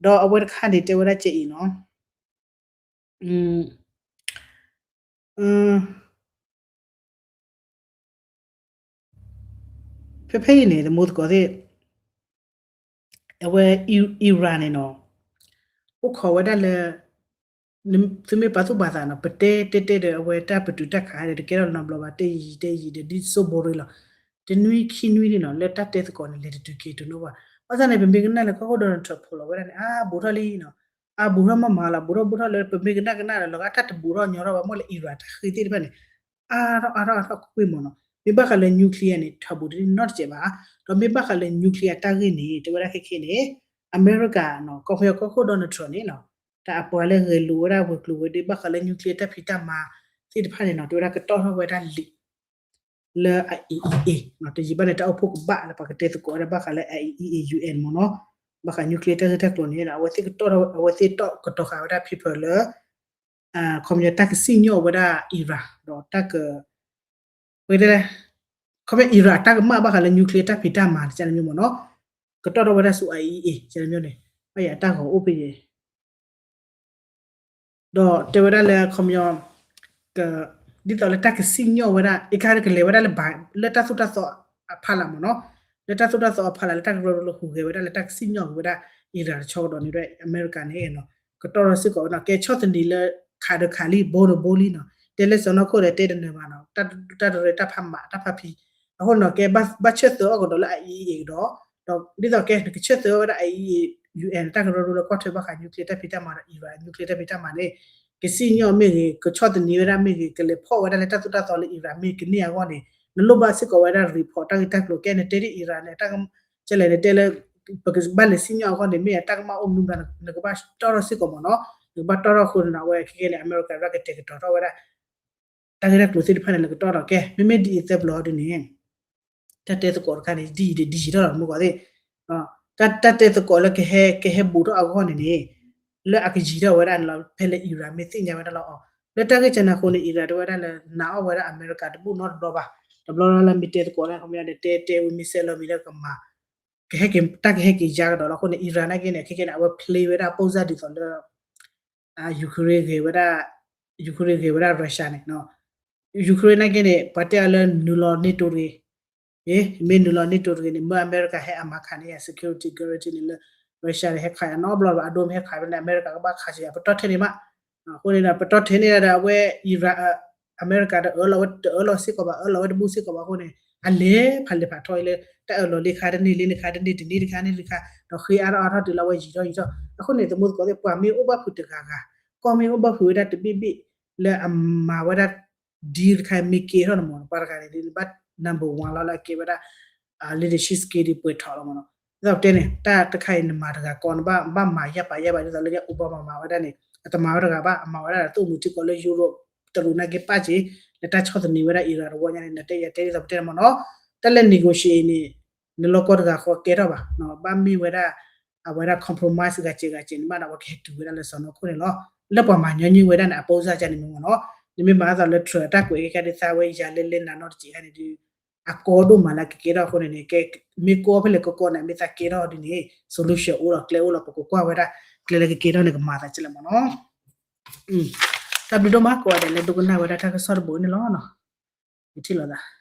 ဒီးအဝဲတခါန့ၣ် တဲဝဲဒၣ်ကဲအံၤနီၤ ဖဲဖဲအံၤန့ၣ် သမူသကိးသ့ၣ် အဝဲ Iran န့ၣ်နီၤ အိၣ်ခိးဝဲဒၣ်လၢ သုမ့ၢ်ပာ်သူၣ်ပာ်သးနီၤ ပတဲတဲတဲဒီး အဝဲတၢ်ပတုာ်တၢ်ခးဒီး တကဲထီၣ်နီတဘျီဘၣ် တဲယံာ်တဲယံာ်ဒီး ဒ်သိးဘိရ့လီၤ တနွံခံနွံလံနီၤ လၢတၢ်တဲသကိးန့ၣ် လဲၤတတုၤက့ၤတုၤနီၣ်ဘၣ် ဘၣ်ဆၣ်န့ၣ် ပမ့ၢ်ကနၣ်လၢကီၢ်ခိၣ် Donald Trump ဖိးလီၤဝဲဒၣ်န့ၣ် အါဘူးထီၣ်လံနီၤ အါဘူးထီၣ်မးမးလီၤ ဘူးထီၣ်ဘူးထီၣ်လၢ ပမ့ၢ်ကနၣ်ကနၣ်ဒီး လီၤဂာ်တၢ်တဘူးထီၣ်ညီထီၣ်ဘၣ် မ့ၢ်လၢ Iran တၢ်ဃ့သ့ၣ်တဖၣ်န့ၣ် အါထီၣ်အါထီၣ်အါထီၣ်ကွ့ၢ်မးနီၤ မ့ၢ်ဘၣ်ဃးလၢ nuclear န့ၣ် ထီဘူးတန့ၢ်နီတစဲးဘၣ် ဒီးမ့ၢ်ဘၣ်ဃးလၢ nuclear တၢ်ဂ့ၢ်န့ၣ် တဲဝဲဒၣ်ခဲခဲန့ၣ် အမဲရကၤနီၤ ကီၢ်ပယီၤကီၢ်ခိၣ် Donald Trump န့ၣ်နီၤ တၢ်အပှၤလၢဂဲၤလိာ်ဝဲဒၣ်ဝဲၤကျိၤဝဲၤဒ့ ဘၣ်ဃးလၢ nuclear တၢ်ဖံးတၢ်မၤသ့ၣ်တဖၣ်န့ၣ်နီၤ တဲဝဲဒၣ်ကတီၢ်ထီၣ်ဝဲဒၣ်လံာ် လၢ IAEA တယံာ်ဘၣ်န့ၣ် တၢ်အိၣ်ဖှိၣ်ကဘၣ်လၢပှၤကတဲသကိးဝဲဒၣ်ဘၣ်ဃးလၢ IAEA UN မ့ၢ်နီၤ ဘၣ်ဃး nuclear တၢ်ဂ့ၢ်တၢ်ကျိၤန့ၣ် အဝဲသ့ၣ်ကတီၢ်ထီၣ် အဝဲသ့ၣ်တီၣ်ကတီၤဃာ်ဝဲဒၣ် paper လၢ ခီပညီတၢ်ကစံၣ်ညီၣ်ဝဲဒၣ် Iran ဒီးတၢ်က ပတဲလဲၣ် ခီပညီ Iran အတၢ်ကမၣ်ဘၣ်ဃးလၢ nuclear တၢ်ဖံးတၢ်မၤန့ၣ် ကန့ၣ်မ့ၢ်မ့ၢ်နီၤ ကတီၢ်ထီၣ်ဝဲဒၣ်ဆူ IAEA န့ၣ်မ့ၢ်န့ၣ် ဘၣ်ယၤတၢ်ဂီၤအိၣ်ဖဲယဲ ဒီးတဲဝဲဒၣ်လၢခီပညီ ဒ်သိးလၢတၢ်ကစံၣ်ညီၣ်ဝဲဒၣ် အ့ခါကလဲၤဝဲဒၣ်လၢ လၢတၢ်သိၣ်တၢ်သီအဖီလာ်မ့ၢ်နီၤ လၢတၢ်သိၣ်တၢ်သီအဖီလာ်လၢတၢ်ကရၢကရိဟူးဂဲၤဝဲဒၣ်လၢတၢ်ကစံၣ်ညီၣ်က့ၤဝဲဒၣ် Iran တဆီကဒီးန့ၣ် အမဲရကၤန့ၣ် ကတီၢ်ထီၣ်စ့ၢ်ကီးဝဲနီၤ ကဲဆီၣ်သနံးလၢခးဒီးခးလံ ဘိဒီးဘိလံနီၤ တဲလၢစီၤနီၢ်ခိၣ်ဒီးတဲတနၢၤဘၣ်နီၤ တၢ်တရၢတၢ်ဖးမးတၢ်ဖးဖံ အဃိန့ၣ်နီၤ ကဲဘၣ်ဆၢၣ်သၢအီၣ်ကဒီးလၢ IAEA ကဒီး ဒီးဒ်သိးကဲ နကဆၢၣ်သၢအီၣ်ဝဲဒၣ် IAEA UN တၢ်ကရၢကရိလၢကွၢ်ထွဲဘၣ်ဃး nuclear တၢ်ဖံးတၢ်မၤဒီး Iran nuclear တၢ်ဖံးတၢ်မၤန့ၣ် ကစံၣ်ညီၣ်မ့ၢ်ဂ့ၤ ကဆီၣ်သနံးဝဲဒၣ်မ့ၢ်ဂ့ၤ ကလဲၤဖီၣ်ဝဲဒၣ်လၢတၢ်သိၣ်တၢ်သီလၢ Iran မ့ၢ်ကန့ၢ်အဂီၢ်န့ၣ် နလိၣ်ဘၣ်စ့ၢ်ကီးဝဲဒၣ် report တၢ်ဂ့ၢ်တၢ်ကျိၤ ကဲနတဲဒ် Iran န့ၣ် ကလဲၣ်နတဲလၢ ပကဘၣ်လဲၤစံၣ်ညီၣ်အဂီၢ်န့ၣ် မ့ၢ်အတၢ်ကမၣ်အိၣ်မနုၤဘျီ နကဘၣ်တီၣ်ထီၣ်စ့ၢ်ကီးမ့ၢ်နီၤ နကဘၣ်တီၣ်ထီၣ်အဃိန့ၣ် အဝဲခဲကဲန့ၣ် အမဲရကၤကကတဲာ်ကတီၤထီၣ်ဝဲဒၣ် တၢ်ဂ့ၢ်တၢ်ကျိၤသ့ၣ်တဖၣ်န့ၣ် နကတီၢ်ထီၣ်ကဲ မ့မ့ၢ်ဒ်အံၤသၢပျီဒ်န့ၣ် တၢ်တဲသကိးတခါန့ၣ် ဒ်အံၤဒီးဒ်အံၤထီၣ်လီၤ မ့ၢ်ကီးသ့ၣ် တၢ်တဲသကိးလၢကဟဲ ကဟဲဘူးထီၣ်အဂီၢ်န့ၣ်န့ၣ် လၢအကယံၤထီၣ်ဝဲဒၣ်န့ၣ်လီၤ ဖဲလၢ Iran မ့ၢ်သ့ၣ်ညါဝဲဒၣ်လီၤအီၤ လၢတၢ်ဂ့ၢ်ကနၤအဃိန့ၣ် Iran တဲဝဲဒၣ်လၢ နာ်အီၣ်ဝဲဒၣ်အမဲရကၤတဘူၣ်နီတဘျီဘၣ် တဘျီလၢ်လၢ်မ့ၢ်တဲသကိးန့ၣ် ခီပညီန့ၣ် တဲတဲဝံၤမ့ၢ်စဲးလီၤမံၤလၢကမၤ ကဟဲက့ၤ တၢ်ကဟဲက့ၤယါကဒီးလီၤအဃိန့ၣ် Iran နာ်က့န့ၣ် ခဲကဲန့ၣ် အဝဲ play ဝဲဒၣ် ပုံစံ ဒ်သိးလၢ Ukraine ဂ့ၤဝဲဒၣ် Ukraine ဂ့ၤဝဲဒၣ် Russia န့ၣ် Ukraine နာ်က့န့ၣ် ပှၤတဲအီၤလၢနုာ်လီၤ NATO တဂ့ၤ မ့ၢ်နုာ်လီၤ NATO တဂ့ၤန့ၣ် မ့ၢ်အမဲရကၤဟဲအမၤခးန့ၢ်ယၤ security guarantee န့ၣ်လၢ Russia န့ၣ် ဟဲခးယၤနီတဘျီဘၣ် အဒိမ့ၢ်ဟဲခးဖဲန့ၣ် အမဲရကၤကဘၣ်ခးစၢၤယၤ ပတီၢ်ထဲန့ၣ်မး အဃိန့ၣ်ဒီး ပတီၢ်ထဲန့ၣ်ဒီး အဝဲ Iran အမဲရကၤဒီးအၢၣ်လီၤဝဲတအၢၣ်လီၤစ့ၢ်ကီးဘၣ် အၢၣ်လီၤဝဲတဘူၣ်စ့ၢ်ကီးဘၣ်အဃိန့ၣ် အလဲၤဖးလဲၤဖးထီအံၤလၢ တၢ်အၢၣ်လီၤလ့ခါတန့ၢ်လ့နခါတန့ၢ်တန့ၢ်တခါန့ၣ်တခါ ဒီးဃ့အါထီၣ်အါထီၣ်တုၤလၢအဝဲယံာ်ထီၣ်ယံာ်ထီၣ် အဃိန့ၣ် သမူသကိးသ့ၣ် ပှၤမ့ၢ်အိၣ်ဘၣ်ဖုးတဂၤဂၤ ကီၢ်မ့ၢ်အိၣ်ဘၣ်ဖုးဝဲဒၣ်တဘ့ၣ်ဘ့ၣ် လၢအမၤဝဲဒၣ် deal တခါမ့ၢ်ကဲထီၣ်န့ၣ်မ့ၢ် ပှၤတဂၤန့ၣ် နဘၣ် number one လီၤလၢအကဲဝဲဒၣ် leadership skill ဒ်ပှဲၤထီၣ်လီၤမ့ၢ်နီၤ ဒ်သိးပတဲန့ၣ် တၢ်တခါအံၤနမၤတဂၤကီး နဘၣ်မၤယၢ်ပာ်ယၢ်ဘၣ် ဒ်သိးလၢညါ Obama မၤဝဲဒၣ်န့ၣ် အတမၤဝဲတဂၤဘၣ် အမၤဝဲဒၣ်ဒီး သူၣ်မုာ်ထံကီၢ်လၢ Europe တရူးနာ်က့ပာ်က့ၤ လၢတၢ်ဆီၣ်သနံးဝဲဒၣ် Iran တဝီညါန့ၣ် နတဲယၤတဲဒ်သိးပတဲန့ၣ်မ့ၢ်နီၤ တၢ်လၢ negotiate န့ၣ် နလီၢ်ကီၢ်တဂၤဃီကဲထီၣ်ဘၣ် ဘၣ်မ့ၢ်ဝဲဒၣ် အဝဲဒၣ် compromise ဂၤစဲးဂၤစဲးန့ၣ်ဘၣ်ဒီး အဝဲကဟဲတုၤဝဲဒၣ်လၢစီၤနီၢ်ခိၣ်န့ၣ်လီၤ လၢပှၤမၤညီနုၢ်ဝဲဒၣ်န့ၣ် အ ပုံစံ ကန့ၣ်မ့ၢ်နီၤ နမ့ၢ်မၤဒ်သိးလၢ Trump တၢ်ကွဲးခဲခဲဒ်သးဝဲယၤလဲလဲနၤနီတစဲးခါန့ၣ်ဒီး အကီဒိၣ်မးလၢကကဲထီၣ်အဃိန့ၣ်န့ၣ် ကဲ မ့ၢ်ကီဖဲလဲၣ်ကကီန့ၣ် မ့ၢ်သးကဲထီၣ်ဒ်န့ၣ် solution အိၣ်လီၤ ကျဲအိၣ်လီၤ ပကကွၢ်ဝဲဒၣ် ကျဲလၢကကဲထီၣ်န့ၣ် ကမၤသးကလဲၣ်မ့ၢ်နီၤ တၢ်ဘျုးဒိၣ်မးကိးဂၤဒဲးလၢဒိကနၣ်ဝဲဒၣ်တၢ်ကစီၣ်တဘိန့ၣ်လီၤ. ယထံၣ်လိာ်သး